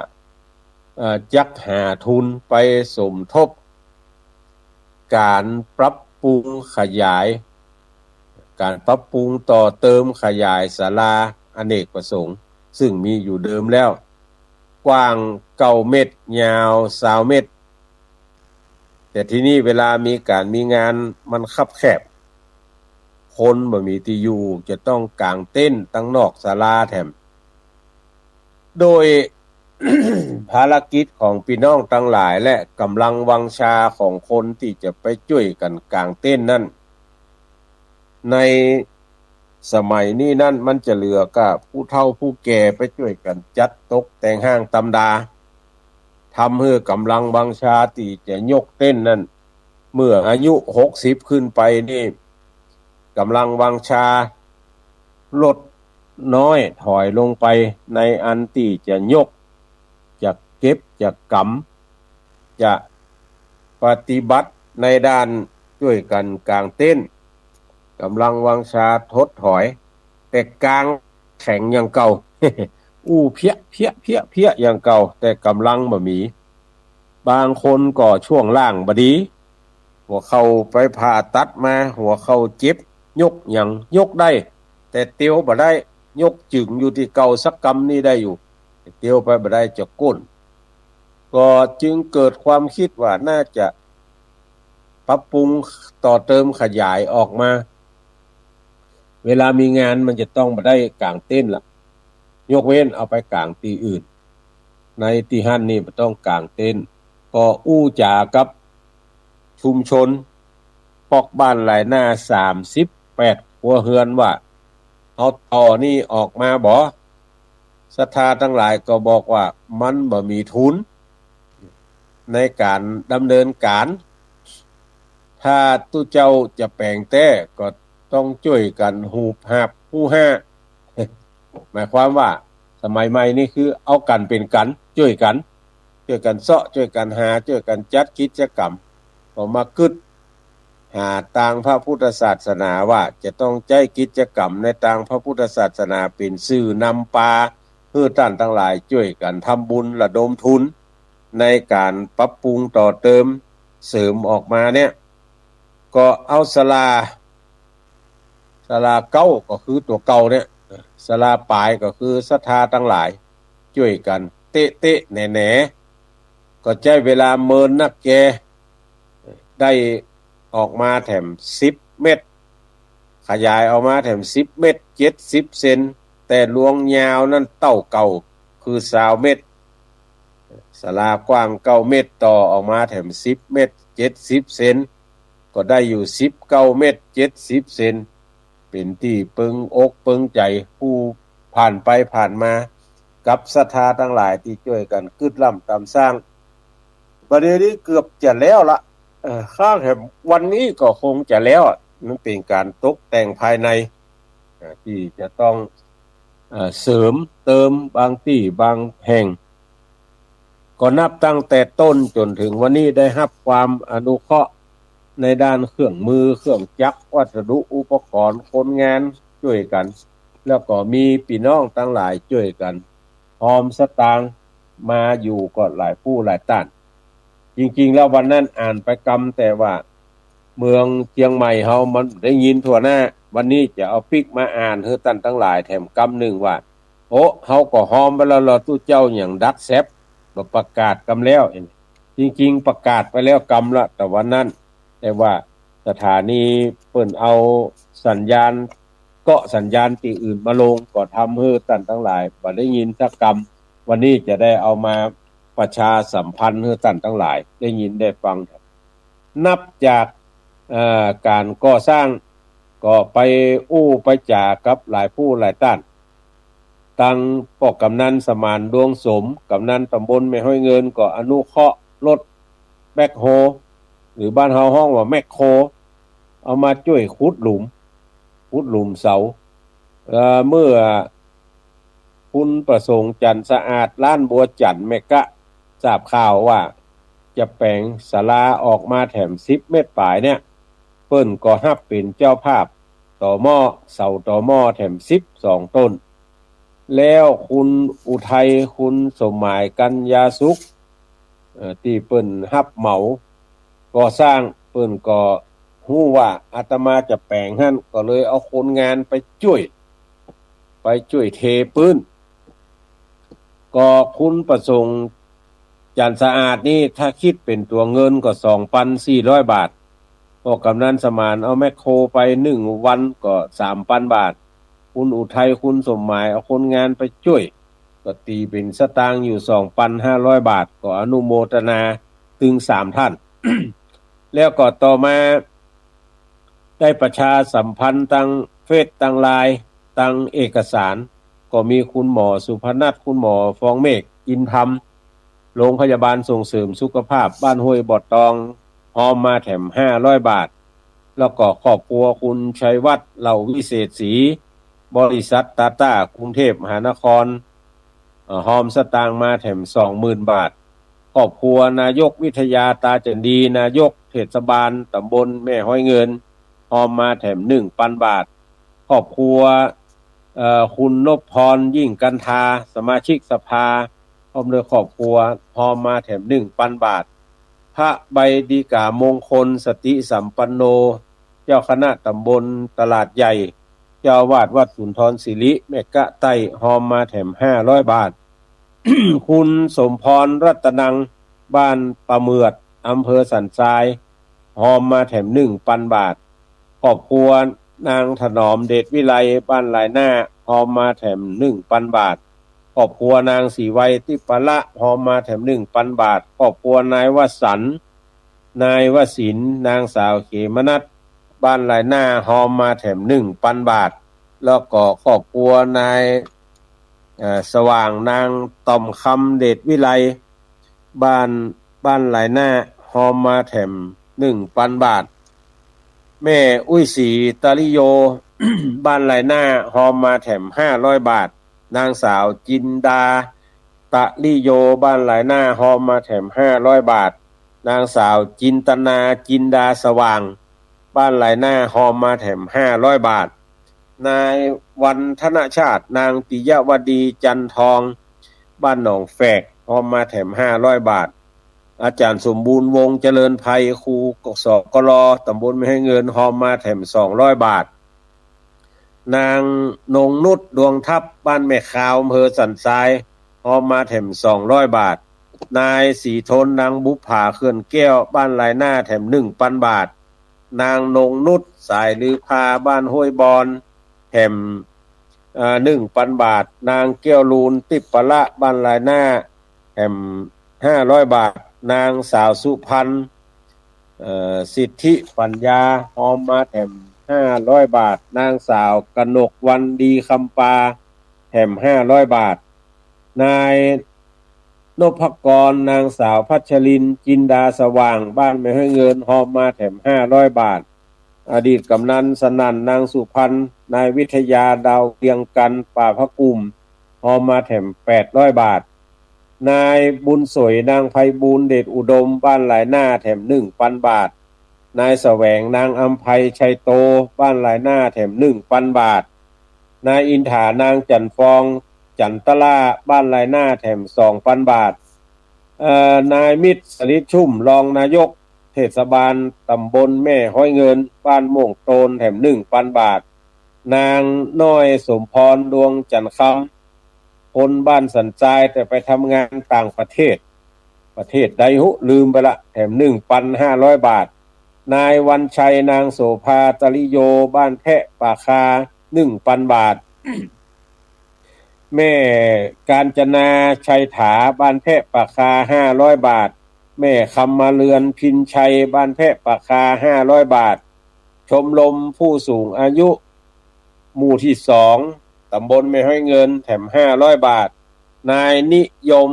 เอ่อ จักหาทุนไปสมทบก๋านปรับปรุงขยาย ก๋านปรับปรุงต่อเติมขยายศาลาอเนกประสงค์ ซึ่งมีอยู่เดิมแล้ว กว้างเก้าเมตร ยาวซาวเมตร แต่ทีนี้เวลามีก๋านมีงานมันคับแคบ คนบ่มีตี้อยู่ จะต้องก๋างเต็นท์ตังนอกศาลาแถม โดย ภารกิจของปี้น้องตังหลายและก๋ำลังวังชาของคนตี้จะไปจ้วยกั๋นก๋างเต็นท์นั้น ในสมัยนี้นั้นมันจะเหลือก้าผู้เฒ่าผู้แก่ไปจ้วยกั๋นจัดตกแต่งห้างตำดา ทำหื้อก๋ำลังวังชาตี้จะยกเต็นท์นั้น เมื่ออายุหกสิบขึ้นไปนี่ ก๋ำลังวังชาลดน้อยถอยลงไป ในอันตี้จะยก จะเก็บ จะก๋ำ จะปฏิบัติในด้านจ้วยกั๋นก๋างเต็นท์ ก๋ำลังวังชาถดถอย แต่ก๋างแข็งอย่างเก่า อู้เพี้ยะเพี้ยะเพี้ยะเพี้ยะอย่างเก่า แต่ก๋ำลังบ่มี บางคนก็ช่วงล่างบ่ดี หัวเข่าไปผ่าตัดมา หัวเข่าเจ็บ ยกหยังยกได้ แต่เตียวบ่ได้ ยกจึงอยู่ตี้เก่าสักกำนี่ได้อยู่ แต่เตียวไปบ่ได้จะก้น ก็จึงเกิดความกึ๊ดว่าน่าจะปรับปรุงต่อเติมขยายออกมา เวลามีงานมันจะต้องบ่ได้ก๋างเต็นท์ละ ยกเว้นเอาไปก๋างตี้อื่น ในตี้หั้นนี่บ่ต้องก๋างเต็นท์ ก็อู้จ๋ากับชุมชน ปอกบ้านหลายหน้า สามสิบแปดครัวเฮือนว่า เอาต่อนี่ออกมาบ่ ศรัทธาตังหลายก็บอกว่ามันบ่มีทุนในก๋านดำเนินก๋าน ถ้าตุ๊เจ้าจะแป๋งแต๊ก็ต้องจ้วยกั๋นหูบหาบฮู้ห้า หมายความว่าสมัยใหม่นี่คือเอากั๋นเป๋นกั๋น จ้วยกั๋น จ้วยกั๋นเซาะ จ้วยกั๋นหา จ้วยกั๋นจัดกิจกรรม ก็มากึ๊ดหาตางพระพุทธศาสนาว่าจะต้องใจ๊กิจกรรมในตางพระพุทธศาสนาเป๋นสื่อนำปา หื้อต้านตังหลายจ้วยกั๋นทำบุญระดมทุนในก๋านปรับปรุงต่อเติมเสริมออกมาเนี่ย ก็เอาศาลา ศาลาเก๊าก็คือตั๋วเก่าเนี่ย ศาลาป๋ายก็คือศรัทธาตังหลายจ้วยกั๋นเต๊ะๆแหน่ๆ ก็ใจ๊เวลาเมินนักแก ได้ออกมาแถมสิบเมตร ขยายออกมาแถมสิบเมตร เจ็ดสิบเซน แต่ลวงยาวนั้นเต้าเก่าคือซาวเมตร ศาลากว้างเก้าเมตร ต่อออกมาแถมสิบเมตร เจ็ดสิบเซน ก็ได้อยู่สิบเก้าเมตร เจ็ดสิบเซน เป๋นตี้เปิงอกเปิงใจ๋ผู้ผ่านไปผ่านมา กับศรัทธาตังหลายตี้จ้วยกั๋นกึ๊ดล่ำต๋ามสร้าง บ่าเดี่ยวนี้เกือบจะแล้วละ เอ่อ ข้างแถมวันนี้ก็คงจะแล้ว มันเป๋นก๋านตกแต่งภายใน เอ่อ ตี้จะต้อง เอ่อ เสริมเติมบางตี้บางแห่ง ก็นับตั้งแต่ต้นจ๋นเถิงวันนี้ได้ฮับความอนุเคราะห์ในด้านเครื่องมือ เครื่องจักร วัสดุอุปกรณ์ คนงานจ้วยกั๋น แล้วก็มีปี้น้องตังหลายจ้วยกั๋น ฮอมสตางค์มาอยู่ก็หลายผู้หลายต้าน จริงๆ แล้ววันนั้นอ่านไปกำแต่ว่าเมืองเจียงใหม่เฮามันได้ยินทั่วหน้า วันนี้จะเอาปิ๊กมาอ่านหื้อต้านตังหลายแถมกำนึ่งว่า โอ้ เฮาก็ฮอมไปแล้วลอ ตุ๊เจ้าหยังดัดแซบ บ่ประกาศกำแล้ว จริงๆ ประกาศไปแล้วกำละ แต่วันนั้น แต่ว่าสถานีเปิ้นเอาสัญญาณ เกาะสัญญาณตี้อื่นมาลง ก็ทำหื้อต้านตังหลายบ่ได้ยินสักกำ วันนี้จะได้เอามาประชาสัมพันธ์หื้อต้านตังหลายได้ยินได้ฟัง นับจาก เอ่อ ก๋านก่อสร้าง ก็ไปอู้ไปจ๋ากับหลายผู้หลายต้าน ตังป้อกำนันสมาน ดวงสม กำนันต๋ำบลแม่ฮ้อยเงิน ก็อนุเคราะห์รถแบ็คโฮ หรือบ้านเฮาฮ้องว่าแมคโคร เอามาจ้วยขุดหลุม ขุดหลุมเสา เอ่อ เมื่อคุณประสงค์ จันทร์สะอาด ร้านบัวจันทร์ แม่ก๊ะ ทราบข่าวว่าจะแป๋งศาลาออกมาแถมสิบเมตรป๋ายเนี่ย เปิ้นก็ฮับเป๋นเจ้าภาพต่อหม้อ เสาต่อหม้อแถมสิบสองต้น แล้วคุณอุทัย คุณสมหมาย กัญญาสุข เอ่อ ตี้เปิ้นฮับเหมาก่อสร้าง เปิ้นก็ฮู้ว่าอาตมาจะแป๋งหั้น ก็เลยเอาคนงานไปจ้วย ไปจ้วยเทปื๊น ก็คุณประสงค์ จันทร์สะอาดนี่ ถ้าคิดเป๋นตั๋วเงินก็สองปันสี่ร้อยบาท ป้อกำนันสมานเอาแมคโครไปนึ่งวันก็สามปันบาท คุณอุทัย คุณสมหมาย เอาคนงานไปจ้วย ก็ตี๋เป๋นสตางค์อยู่สองปันห้าร้อยบาท ก็อนุโมตนาตึงสามท่าน แล้วก็ต่อมาได้ประชาสัมพันธ์ตางเฟซ ตางไลน์ ตางเอกสาร ก็มีคุณหมอสุพนัท คุณหมอฟองเมฆ อินธรรม โรงพยาบาลส่งเสริมสุขภาพบ้านห้วยบ่อตอง ฮอมมาแถมห้าร้อยบาท แล้วก็ครอบครัวคุณชัยวัฒน์ เหล่าวิเศษศรี บริษัทตาต้ากรุงเทพมหานคร เอ่อ ฮอมสตางค์มาแถมสองหมื่นบาท ครอบครัวนายกวิทยา ตาจั๋นดี นายกเทศบาลตำบลแม่ฮ้อยเงิน ฮอมมาแถมหนึ่งปันบาท ครอบครัว เอ่อ คุณนพพร ยิ่งกันทา สมาชิกสภา พร้อมด้วยครอบครัว ฮอมมาแถมหนึ่งปันบาท พระใบดิกามงคล สติสัมปันโน เจ้าคณะตำบลตลาดใหญ่ เจ้าอาวาสวัดสุนทรสิริ แม่ก๊ะใต้ ฮอมมาแถมห้าร้อยบาท คุณสมพร รัตนัง บ้านป่าเหมือด อำเภอสันทราย ฮอมมาแถมหนึ่งปันบาท ครอบครัวนางถนอม เดชวิไล บ้านหลายหน้า ฮอมมาแถมหนึ่งปันบาท ครอบครัวนางศรีไว ติปละ ฮอมมาแถมหนึ่งปันบาท ครอบครัวนายวสันต์ นายวสินทร์ นางสาวเขมนัส บ้านหลายหน้า ฮอมมาแถมหนึ่งปันบาท แล้วก็ครอบครัวนาย เอ่อ สว่าง นางต่อมคำ เดชวิไล บ้าน บ้านหลายหน้า ฮอมมาแถมหนึ่งปันบาท แม่อุ๊ยศรี ตาลิโย บ้านหลายหน้า ฮอมมาแถมห้าร้อยบาท นางสาวจินดา ตาลิโย บ้านหลายหน้า ฮอมมาแถมห้าร้อยบาท นางสาวจินตนา จินดาสว่าง บ้านหลายหน้า ฮอมมาแถมห้าร้อยบาท นายวันธนชาติ นางปิยวดี จันทอง บ้านหนองแฝก ฮอมมาแถมห้าร้อยบาท อาจารย์สมบูรณ์ วงศ์เจริญไพร ครู สกล ตำบลแม่ฮ้อยเงิน ฮอมมาแถมสองร้อยบาท นางนงนุช ดวงทัพ บ้านแม่คาว อำเภอสันทราย ฮอมมาแถมสองร้อยบาท นายศรีทน นางบุปผา เขื่อนแก้ว บ้านหลายหน้า แถมหนึ่งปันบาท นางนงนุช สายลือพา บ้านห้วยบอน แถม เอ่อ หนึ่งปันบาท นางแก้วลูน ติปละ บ้านหลายหน้า แถมห้าร้อยบาท นางสาวสุพรรณ เอ่อ สิทธิปัญญา ฮอมมาแถมห้าร้อยบาท นางสาวกนกวรรณ ดีคำปา แถมห้าร้อยบาท นายนพกร นางสาวพัชรินทร์ จินดาสว่าง บ้านแม่ฮ้อยเงิน ฮอมมาแถมห้าร้อยบาท อดีตกำนันสนั่น นางสุพรรณ นายวิทยา ดาวเวียงกัน ป่าพระกุ่ม ฮอมมาแถมแปดร้อยบาท นายบุญสวย นางไพบูลย์ เดชอุดม บ้านหลายหน้า แถมหนึ่งปันบาท นายแสวง นางอำไพ ชัยโต บ้านหลายหน้า แถมหนึ่งปันบาท นายอินถา นางจันทร์ฟอง จันทรา บ้านหลายหน้า แถมสองปันบาท เอ่อ นายมิตร สลิดชุ่ม รองนายกเทศบาลตำบลแม่ฮ้อยเงิน บ้านม่วงโตน แถมหนึ่งปันบาท นางน้อยสมพร ดวงจันทร์คำ คนบ้านสันทราย แต่ไปทำงานต่างประเทศ ประเทศใดฮุ ลืมไปละ แถมหนึ่งปันห้าร้อยบาท นายวันชัย นางโสภา ตาลิโย บ้านแพะป่าคา หนึ่งปันบาท แม่กาญจนา ชัยถา บ้านแพะป่าคา ห้าร้อยบาท แม่คำมาเรือน พินชัย บ้านแพะป่าคา ห้าร้อยบาท ชมรมผู้สูงอายุ หมู่ที่สอง ตำบลแม่ฮ้อยเงิน แถมห้าร้อยบาท นายนิยม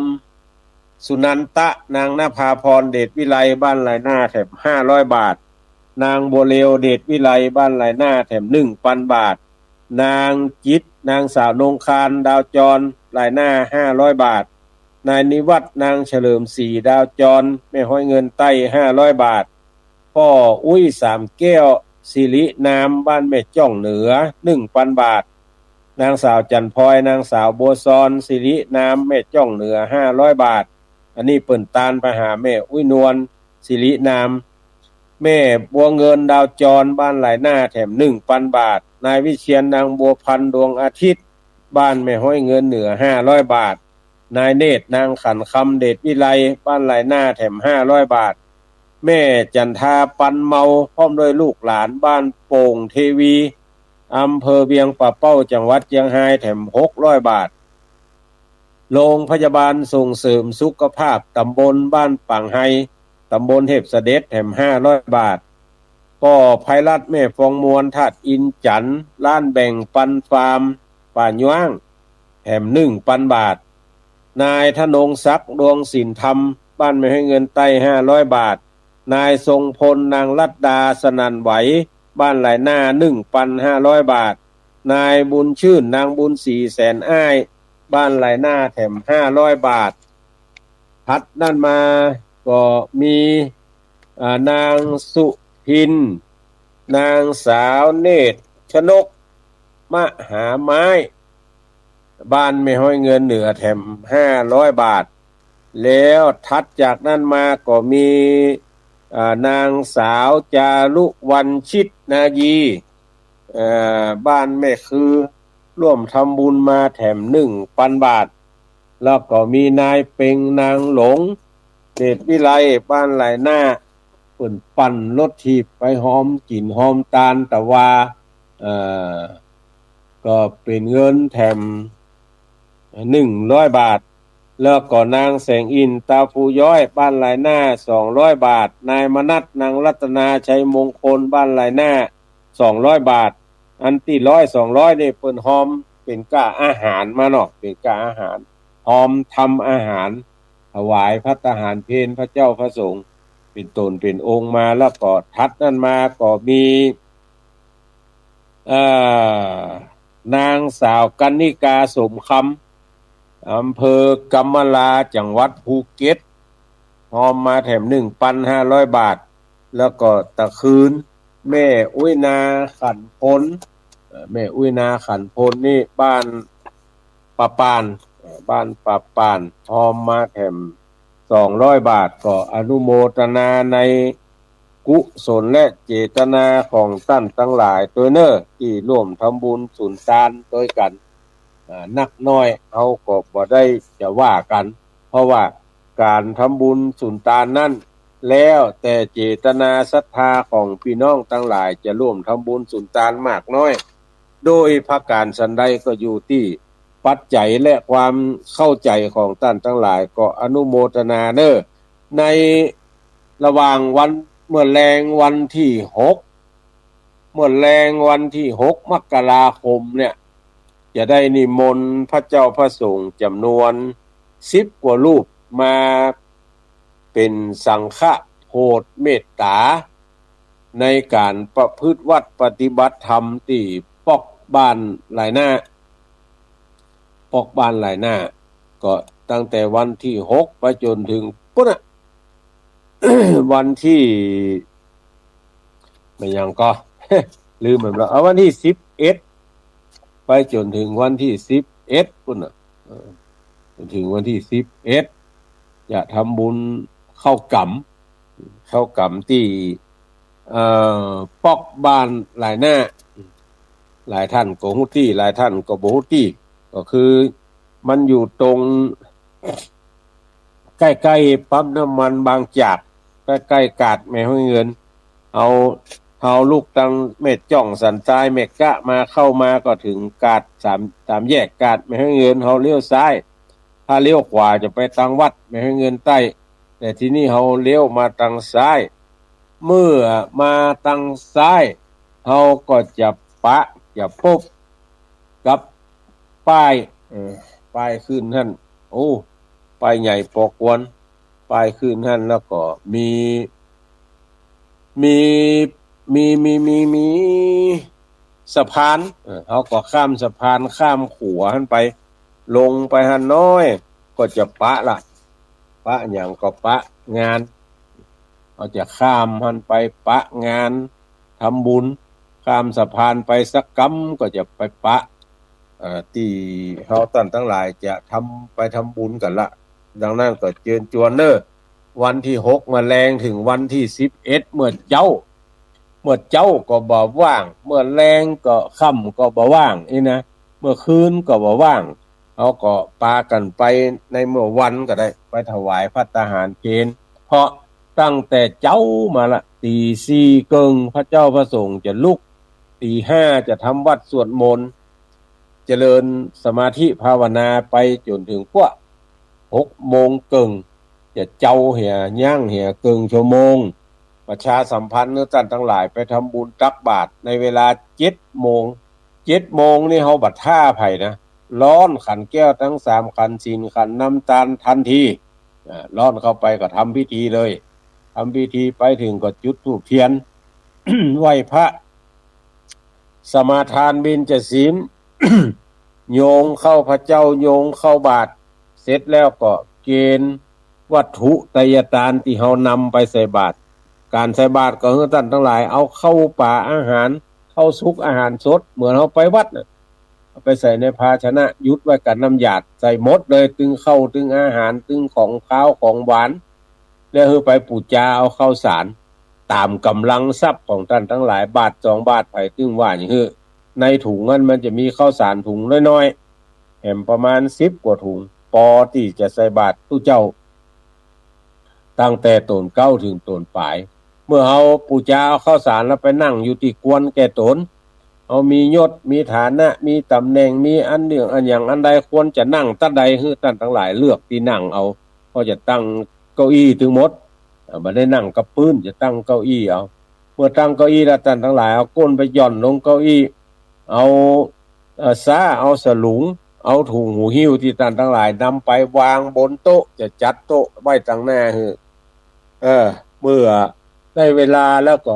สุนันตะ นางนภาพร เดชวิไล บ้านหลายหน้า แถมห้าร้อยบาท นางบัวเร็ว เดชวิไล บ้านหลายหน้า แถมหนึ่งปันบาท นางจิต นางสาวนงคาร ดาวจร หลายหน้า ห้าร้อยบาท นายนิวัฒน์ นางเฉลิมศรี ดาวจร แม่ฮ้อยเงินใต้ ห้าร้อยบาท ป้ออุ๊ย สามแก้ว สิรินาม บ้านแม่จ้องเหนือ หนึ่งปันบาท นางสาวจันทร์พลอย นางสาวบัวซอน สิรินาม แม่จ้องเหนือ ห้าร้อยบาท อันนี้เปิ้นตานไปหาแม่อุ๊ยนวล สิรินาม แม่บัวเงิน ดาวจร บ้านหลายหน้า แถมหนึ่งปันบาท นายวิเชียร นางบัวพันธ์ ดวงอาทิตย์ บ้านแม่ฮ้อยเงินเหนือ ห้าร้อยบาท นายเนตร นางขันคำ เดชวิไล บ้านหลายหน้า แถมห้าร้อยบาท แม่จันทา ปันเมา พร้อมด้วยลูกหลาน บ้านโป่งเทวี อำเภอเวียงป่าเป้า จังหวัดเจียงฮาย แถมหกร้อยบาท โรงพยาบาลส่งเสริมสุขภาพตำบลบ้านปางไฮ ตำบลเทพเสด็จ แถมห้าร้อยบาท ป้อไพรัตน์แม่ฟองมวล ธาตุอินทร์จันทน์ ร้านแบ่งปันฟาร์มป่าย้าง แถมหนึ่งปันบาท นายธนงศักดิ์ ดวงสินธรรม บ้านแม่ฮ้อยเงินใต้ ห้าร้อยบาท นายทรงพล นางรัตดา สนั่นไหว บ้านหลายหน้า หนึ่งปันห้าร้อยบาท นายบุญชื่น นางบุญศรี แสนอ้าย บ้านหลายหน้า แถมห้าร้อยบาท ถัดนั้นมาก็มี อ่า นางสุพิน นางสาวเนตรชนก มหาไม้ บ้านแม่ฮ้อยเงินเหนือ แถมห้าร้อยบาท แล้วถัดจากนั้นมาก็มี อ่า นางสาวจารุวรรณ ชิตนายี เอ่อ บ้านแม่คือ ร่วมทำบุญมาแถมหนึ่งปันบาท แล้วก็มีนายเป็ง นางหลง เดชวิไล บ้านหลายหน้า เปิ้นปั่นรถถีบไปฮอมกิ๋นฮอมตาน แต่ว่า เอ่อ ก็เป๋นเงินแถมหนึ่งร้อยบาท แล้วก็นางแสงอินทร์ ตาฟูย้อย บ้านหลายหน้า สองร้อยบาท นายมนัส นางรัตนา ชัยมงคล บ้านหลายหน้า สองร้อยบาท อันตี้ร้อยสองร้อยนี่เปิ้นฮอมเป๋นก้าอาหารมาเนาะ เป๋นก้าอาหาร ฮอมทำอาหาร ถวายภัตตาหารเพลพระเจ้าพระสงฆ์ เป๋นต๋นเป๋นองค์มา แล้วก็ถัดนั้นมาก็มี เอ่อ นางสาวกรรณิกา สมคำ อำเภอกำมะลา จังหวัดภูเก็ต ฮอมมาแถมหนึ่งปันห้าร้อยบาท แล้วก็ตะคืน แม่อุ๊ยนาขันพล เอ่อ แม่อุ๊ยนาขันพลนี่บ้านป่าป่าน เอ่อ บ้านป่าป่าน ฮอมมาแถมสองร้อยบาท ก็อนุโมทนาในกุศลและเจตนาของต้านตังหลายตวยเน่อ ตี้ร่วมทำบุญสุนตานตวยกั๋น อ่า นักน้อยเฮาก็บ่ได้จะว่ากั๋น เพราะว่าก๋านทำบุญสุนตานนั้น แล้วแต่เจตนาศรัทธาของปี้น้องตังหลายจะร่วมทำบุญสุนตานมากน้อย โดยประก๋านสันใดก็อยู่ตี้ปัจจัยและความเข้าใจ๋ของต้านตังหลาย ก็อนุโมทนาเน่อ ในระหว่างวัน เมื่อแลงวันตี้หก เมื่อแลงวันตี้หกมกราคมเนี่ย จะได้นิมนต์พระเจ้าพระสงฆ์จ๋ำนวนสิบกว่ารูปมาเป๋นสังฆโพธิเมตต๋า ในก๋านประพฤติวัตรปฏิบัติธรรมตี้ป๊อกบ้านหลายหน้า ป๊อกบ้านหลายหน้า ก็ตั้งแต่วันตี้หกไปจ๋นเถิงปู๊นน่ะ วันตี้ แม่นหยังก่อ ลืมไปแล้ว เอาวันตี้สิบเอ็ด ไปจ๋นเถิงวันตี้สิบเอ็ดปู๊นน่ะ เออ จ๋นเถิงวันตี้สิบเอ็ด จะทำบุญเข้ากรรม เข้ากรรมตี้ เอ่อ ป๊อกบ้านหลายหน้า หลายต้านก็ฮู้ตี้ หลายต้านก็บ่ฮู้ตี้ ก็คือมันอยู่ตรง ใก้ๆ ปั๊มน้ำมันบางจาก ใก้ๆ กาดแม่ฮ้อยเงิน เฮา เฮาลุกตังแม่จ้องสันทรายแม่กะมา เข้ามาก็เถิงกาดสาม สามแยกกาดแม่ฮ้อยเงิน เฮาเลี้ยวซ้าย ถ้าเลี้ยวขวาจะไปตังวัดแม่ฮ้อยเงินใต้ แต่ทีนี้เฮาเลี้ยวมาตังซ้าย เมื่อมาตังซ้าย เฮาก็จะปะ จะปบกับป้าย เออ ป้ายขึ้นหั้น โอ้ ป้ายใหญ่ปอควร ป้ายขึ้นหั้น แล้วก็มี มี มี มี มี มีสะพาน เออ เฮาก็ข้ามสะพาน ข้ามขัวหั้นไป ลงไปหั้นน้อย ก็จะปะละ ปะหยังก็ปะงาน เฮาจะข้ามหั้นไปปะงาน ทำบุญ ข้ามสะพานไปสักกำก็จะไปปะ เอ่อ ตี้เฮาต้านตังหลายจะทำ ไปทำบุญกั๋นละ ดังนั้นก็เจิญจวนเน่อ วันตี้หกมาแลงเถิงวันตี้สิบเอ็ด เมื่อเจ๊า เมื่อเจ๊าก็บ่ว่าง เมื่อแลงก็ค่ำก็บ่ว่างอี้นะ เมื่อคืนก็บ่ว่าง เฮาก็ปากั๋นไปในเมื่อวันก็ได้ ไปถวายภัตตาหารเพล เพราะตั้งแต่เจ๊ามาละ ตี๋สี่เกิ่งพระเจ้าพระสงฆ์จะลุก ตี๋ห้าจะทำวัตรสวดมนต์ เจริญสมาธิภาวนาไปจ๋นเถิงปั้ว หกโมงเกิ่ง จะเจ้าเหีย ย่างเหียเกิ่งชั่วโมง ประชาสัมพันธ์หื้อต้านตังหลายไปทำบุญตักบาตรในเวลาเจ็ดโมง เจ็ดโมงนี่เฮาบ่ท่าใผนะ ล่อนขันแก้วตึงสามขัน ศีลขัน น้ำตาล ทันที อ่า ล่อนเข้าไปก็ทำพิธีเลย ทำพิธีไปถึงก็จุดธูปเทียน ไหว้พระ สมาทานเบญจศีล โยงเข้าพระเจ้า โยงเข้าบาตร เสร็จแล้วก็เกณฑ์วัตถุไตยตานตี้เฮานำไปใส่บาตร ก๋านใส่บาตรก็หื้อต้านตังหลายเอาข้าวป๋าอาหาร ข้าวสุกอาหารสด เหมือนเฮาไปวัดน่ะ เอาไปใส่ในภาชนะ หยุดไว้กับน้ำหยาด ใส่หมดเลย ตึงข้าว ตึงอาหาร ตึงของคาวของหวาน แล้วหื้อไปปู๋จาเอาข้าวสาร ต๋ามก๋ำลังทรัพย์ของต้านตังหลาย บาทสองบาท ใผตึงว่าอย่างหื้อ ในถุงนั้นมันจะมีข้าวสารถุงน้อยๆ แหมประมาณสิบกว่าถุง ปอตี้จะใส่บาตรตุ๊เจ้า ตั้งแต่ต๋นเก๊าถึงต๋นป๋าย เมื่อเฮาปู๋จาเอาข้าวสารแล้วไปนั่งอยู่ตี้ควรแก่ต๋น เฮามียศมีฐานะ มีต๋ำแหน่ง มีอันเรื่องอันอย่างอันใด ควรจะนั่งตั๊ดใด หื้อต้านตังหลายเลือกตี้นั่งเอา ก็จะตั้งเก้าอี้ตึงหมด อ่า บ่ได้นั่งกับปื๊น จะตั้งเก้าอี้เอา เมื่อตั้งเก้าอี้แล้ว ต้านตังหลายเอาก้นไปหย่อนลงเก้าอี้ เอา เอ่อ ซ้า เอาสลุง เอาถุงหูหิ้วตี้ต้านตังหลายนำไปวางบนโต๊ะ จะจัดโต๊ะไว้ตังหน้าหื้อ เออ เมื่อได้เวลาแล้วก็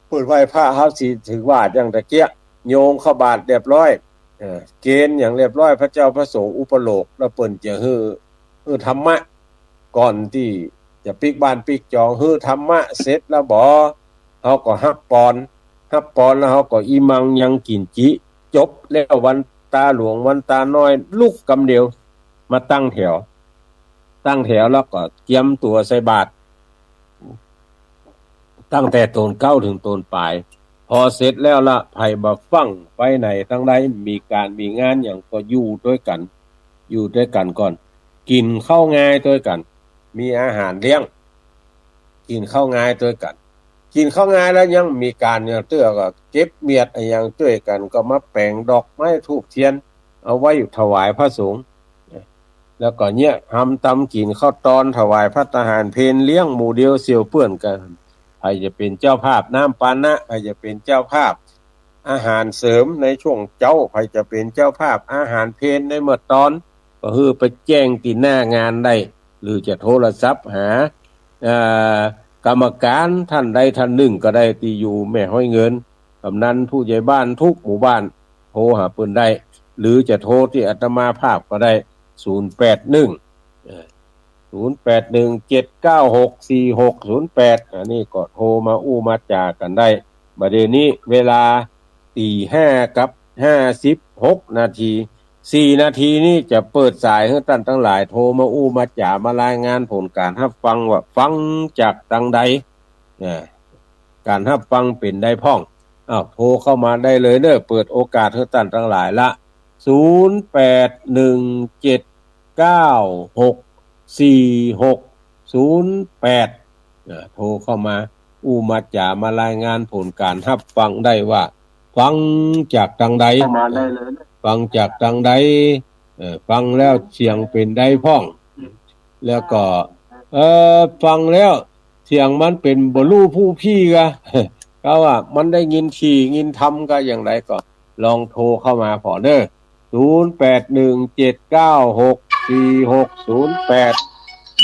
เปิ้นไหว้พระ เฮาสิถือบาตรอย่างตะเกียะ โยงเข้าบาตรเรียบร้อย เออ เกณฑ์อย่างเรียบร้อย พระเจ้าพระสงฆ์อุปโลก แล้วเปิ้นจะหื้อ หื้อธรรมะ ก่อนตี้จะปิ๊กบ้านปิ๊กจอง หื้อธรรมะเสร็จแล้วบ่ เฮาก็ฮับปอน ฮับปอนแล้วเฮาก็อิมังยังกิ๋นจิ จบแล้ววันตาหลวงวันตาน้อย ลุกกำเดียว มาตั้งแถว ตั้งแถวแล้วก็เกียมตั๋วใส่บาตร ตั้งแต่ต๋นเก๊าถึงต๋นป๋าย พอเสร็จแล้วละ ใผบ่ฟั่งไปไหนตังใด มีก๋านมีงานหยังก็อยู่ตวยกั๋น อยู่ตวยกั๋นก่อน กิ๋นข้าวงายตวยกั๋น มีอาหารเลี้ยง กิ๋นข้าวงายตวยกั๋น กิ๋นข้าวงายแล้วยังมีก๋านอย่างเตื้อก็เก็บเมียดอะหยังตวยกั๋น ก็มาแป๋งดอกไม้ธูปเทียน เอาไว้ถวายพระสงฆ์ แล้วก็เนี่ย ทำตำกิ๋นข้าวตอน ถวายภัตตาหารเพล เลี้ยงหมู่เดียวเสี่ยวเปื้อนกั๋น ใผจะเป๋นเจ้าภาพน้ำปานะ ใผจะเป๋นเจ้าภาพอาหารเสริมในช่วงเจ๊า ใผจะเป๋นเจ้าภาพอาหารเพลในเมื่อตอน ก็หื้อไปแจ้งตี้หน้างานได้ หรือจะโทรศัพท์หา เอ่อ กรรมการต้านใดต้านนึ่งก็ได้ ตี้อยู่แม่ฮ้อยเงิน กำนันผู้ใหญ่บ้านทุกหมู่บ้าน โทรหาเปิ้นได้ หรือจะโทรตี้อาตมาภาพก็ได้ ศูนย์แปดหนึ่ง เอ่อ ศูนย์แปดหนึ่งเจ็ดเก้าหกสี่หกศูนย์แปด อันนี้ก็โทรมาอู้มาจ๋ากั๋นได้ บ่าเดี่ยวนี้เวลา ตีห้ากับห้าสิบหกนาที สี่นาทีนี้จะเปิดสายหื้อต้านตังหลายโทรมาอู้มาจ๋า มารายงานผลก๋านฮับฟังว่าฟังจากตังใด เอ่อ ก๋านฮับฟังเป๋นใดพ่อง อ้าว โทรเข้ามาได้เลยเน่อ เปิดโอกาสหื้อต้านตังหลายละ ศูนย์แปดหนึ่งเจ็ดเก้าหกสี่หกศูนย์แปด เอ่อ โทรเข้ามา อู้มาจ๋า มารายงานผลก๋านฮับฟังได้ว่า ฟังจากตังใด เข้ามาได้เลยนะ ฟังจากตังใด เอ่อ ฟังแล้วเสียงเป๋นใดพ่อง แล้วก็ เอ่อ ฟังแล้วเสียงมันเป๋นบ่ฮู้ผู้ปี้กะ เขาว่ามันได้ยินถี่ยินธรรมกะอย่างใดก็ลองโทรเข้ามาผ่อเน่อ ศูนย์แปดหนึ่งเจ็ดเก้าหกสี่หกศูนย์แปด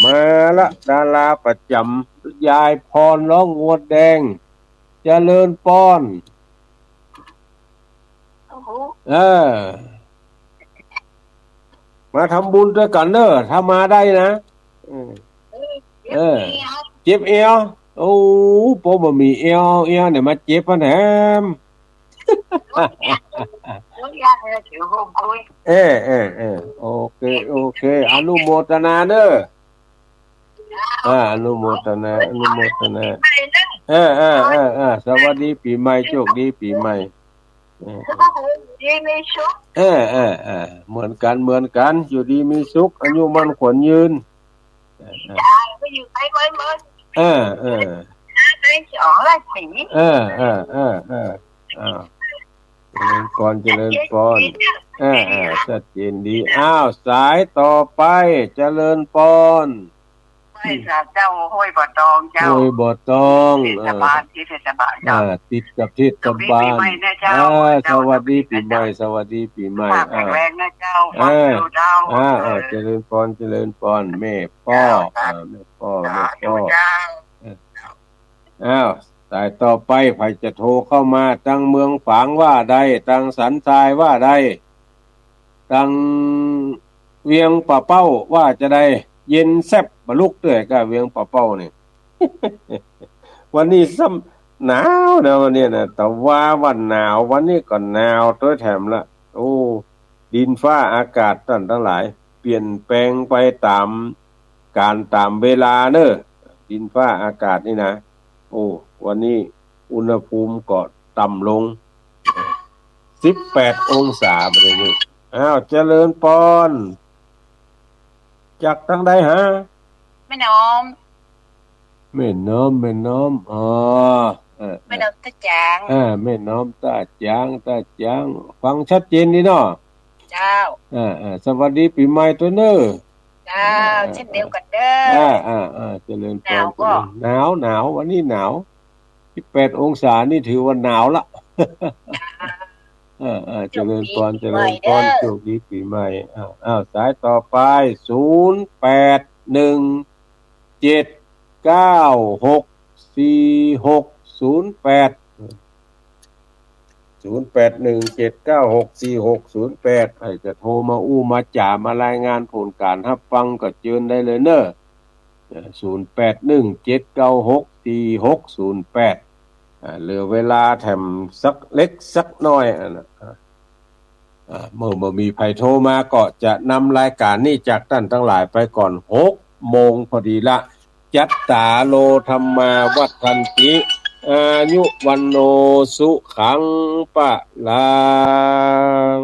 มาละ ดาราประจ๋ำ ยายพรร้องงวดแดง เจริญปอน โอ้โห เออ มาทำบุญตวยกั๋นเน่อ ถ้ามาได้นะ เออ เออ เจ็บเอว โอ้ โป๊บ่มีเอว เอวเนี่ยมาเจ็บมาแถม เออ เออ เออ โอเค โอเค อนุโมทนาเน่อ อ่า อนุโมทนา อนุโมทนา เออ เออ เออ เออ สวัสดีปี๋ใหม่ โชคดีปี๋ใหม่ เออ เออ เออ เออ เหมือนกั๋น เหมือนกั๋น อยู่ดีมีสุข อายุมั่นขวัญยืน เออ เออ เออ เออ เออ เออ เออ เออ อ้าว เจริญปอน เจริญปอน อ่า อ่า ชัดเจนดี อ้าว สายต่อไป เจริญปอน ไหว้ศาลเจ้าห้วยบ่อตองเจ้า ห้วยบ่อตอง เทศบาล อ่า ที่เทศบาลเจ้า อ่า ติดกับเทศบาล สวัสดีปีใหม่นะเจ้า อ่า เจ้า สวัสดีปีใหญ่ สวัสดีปีใหม่ สุขภาพแข็งแรงนะเจ้า อ่า ความสุขเจ้า อ่า อ่า เจริญปอน เจริญปอน แม่ป้อ เจ้า อ่า แม่ป้อ สาธุ แม่ป้อ เจ้า เออ อ้าว สายต่อไป ใผจะโทรเข้ามา ตังเมืองฝางว่าใด ตังสันทรายว่าใด ตังเวียงป่าเป้าว่าจะใด เย็นแซบบ่ลุกเตื้อยก้าเวียงป่าเป้านี่ วันนี้ซ้ำหนาวนะวันนี้นะ แต่ว่าวันหนาว วันนี้ก็หนาวตวยแถมละ โอ้ ดินฟ้าอากาศต้านตังหลาย เปลี่ยนแปลงไปต๋ามกาลต๋ามเวลาเน่อ ดินฟ้าอากาศนี่นะ โอ้ วันนี้อุณหภูมิก็ต่ำลง สิบแปดองศาประเดี๋ยวนี้ อ้าว เจริญปอน จากตังใดฮะ แม่น้อม แม่น้อม แม่น้อม อ๋อ เออ แม่น้อมต้าจ๋าง อ่า แม่น้อมต้าจ๋าง ต้าจ๋าง ฟังชัดเจนดีเนาะ เจ้า อ่า อ่า สวัสดีปี๋ใหม่ตวยเน่อ เจ้า อ่า เช่นเดียวกั๋นเน่อ อ่า อ่า อ่า เจริญปอน หนาวก็ เจริญ หนาว หนาว วันนี้หนาว สิบแปดองศานี่ถือว่าหนาวละ เจ้า อ่า อ่า เจริญปอน โชคดี เจริญปอน ปี๋ใหม่เน่อ โชคดีปี๋ใหม่ อ้าว อ้าว สายต่อไป ศูนย์แปดหนึ่งเจ็ดเก้าหกสี่หกศูนย์แปด ศูนย์แปดหนึ่งเจ็ดเก้าหกสี่หกศูนย์แปด ใผจะโทรมาอู้มาจ๋ามารายงานผลก๋านฮับฟังก็เจิญได้เลยเน่อ ศูนย์แปดหนึ่งเจ็ดเก้าหกสี่หกศูนย์แปด อ่า เหลือเวลาแถมสักเล็กสักน้อย อ่ะนะ อ่า อ่า เมื่อบ่มีใผโทรมาก็จะนำรายก๋านนี้จากต้านตังหลายไปก่อน หกโมงพอดีละ จัตตาโร ธัมมา วัฑฒันติ อายุ วัณโณ สุขัง พะลัง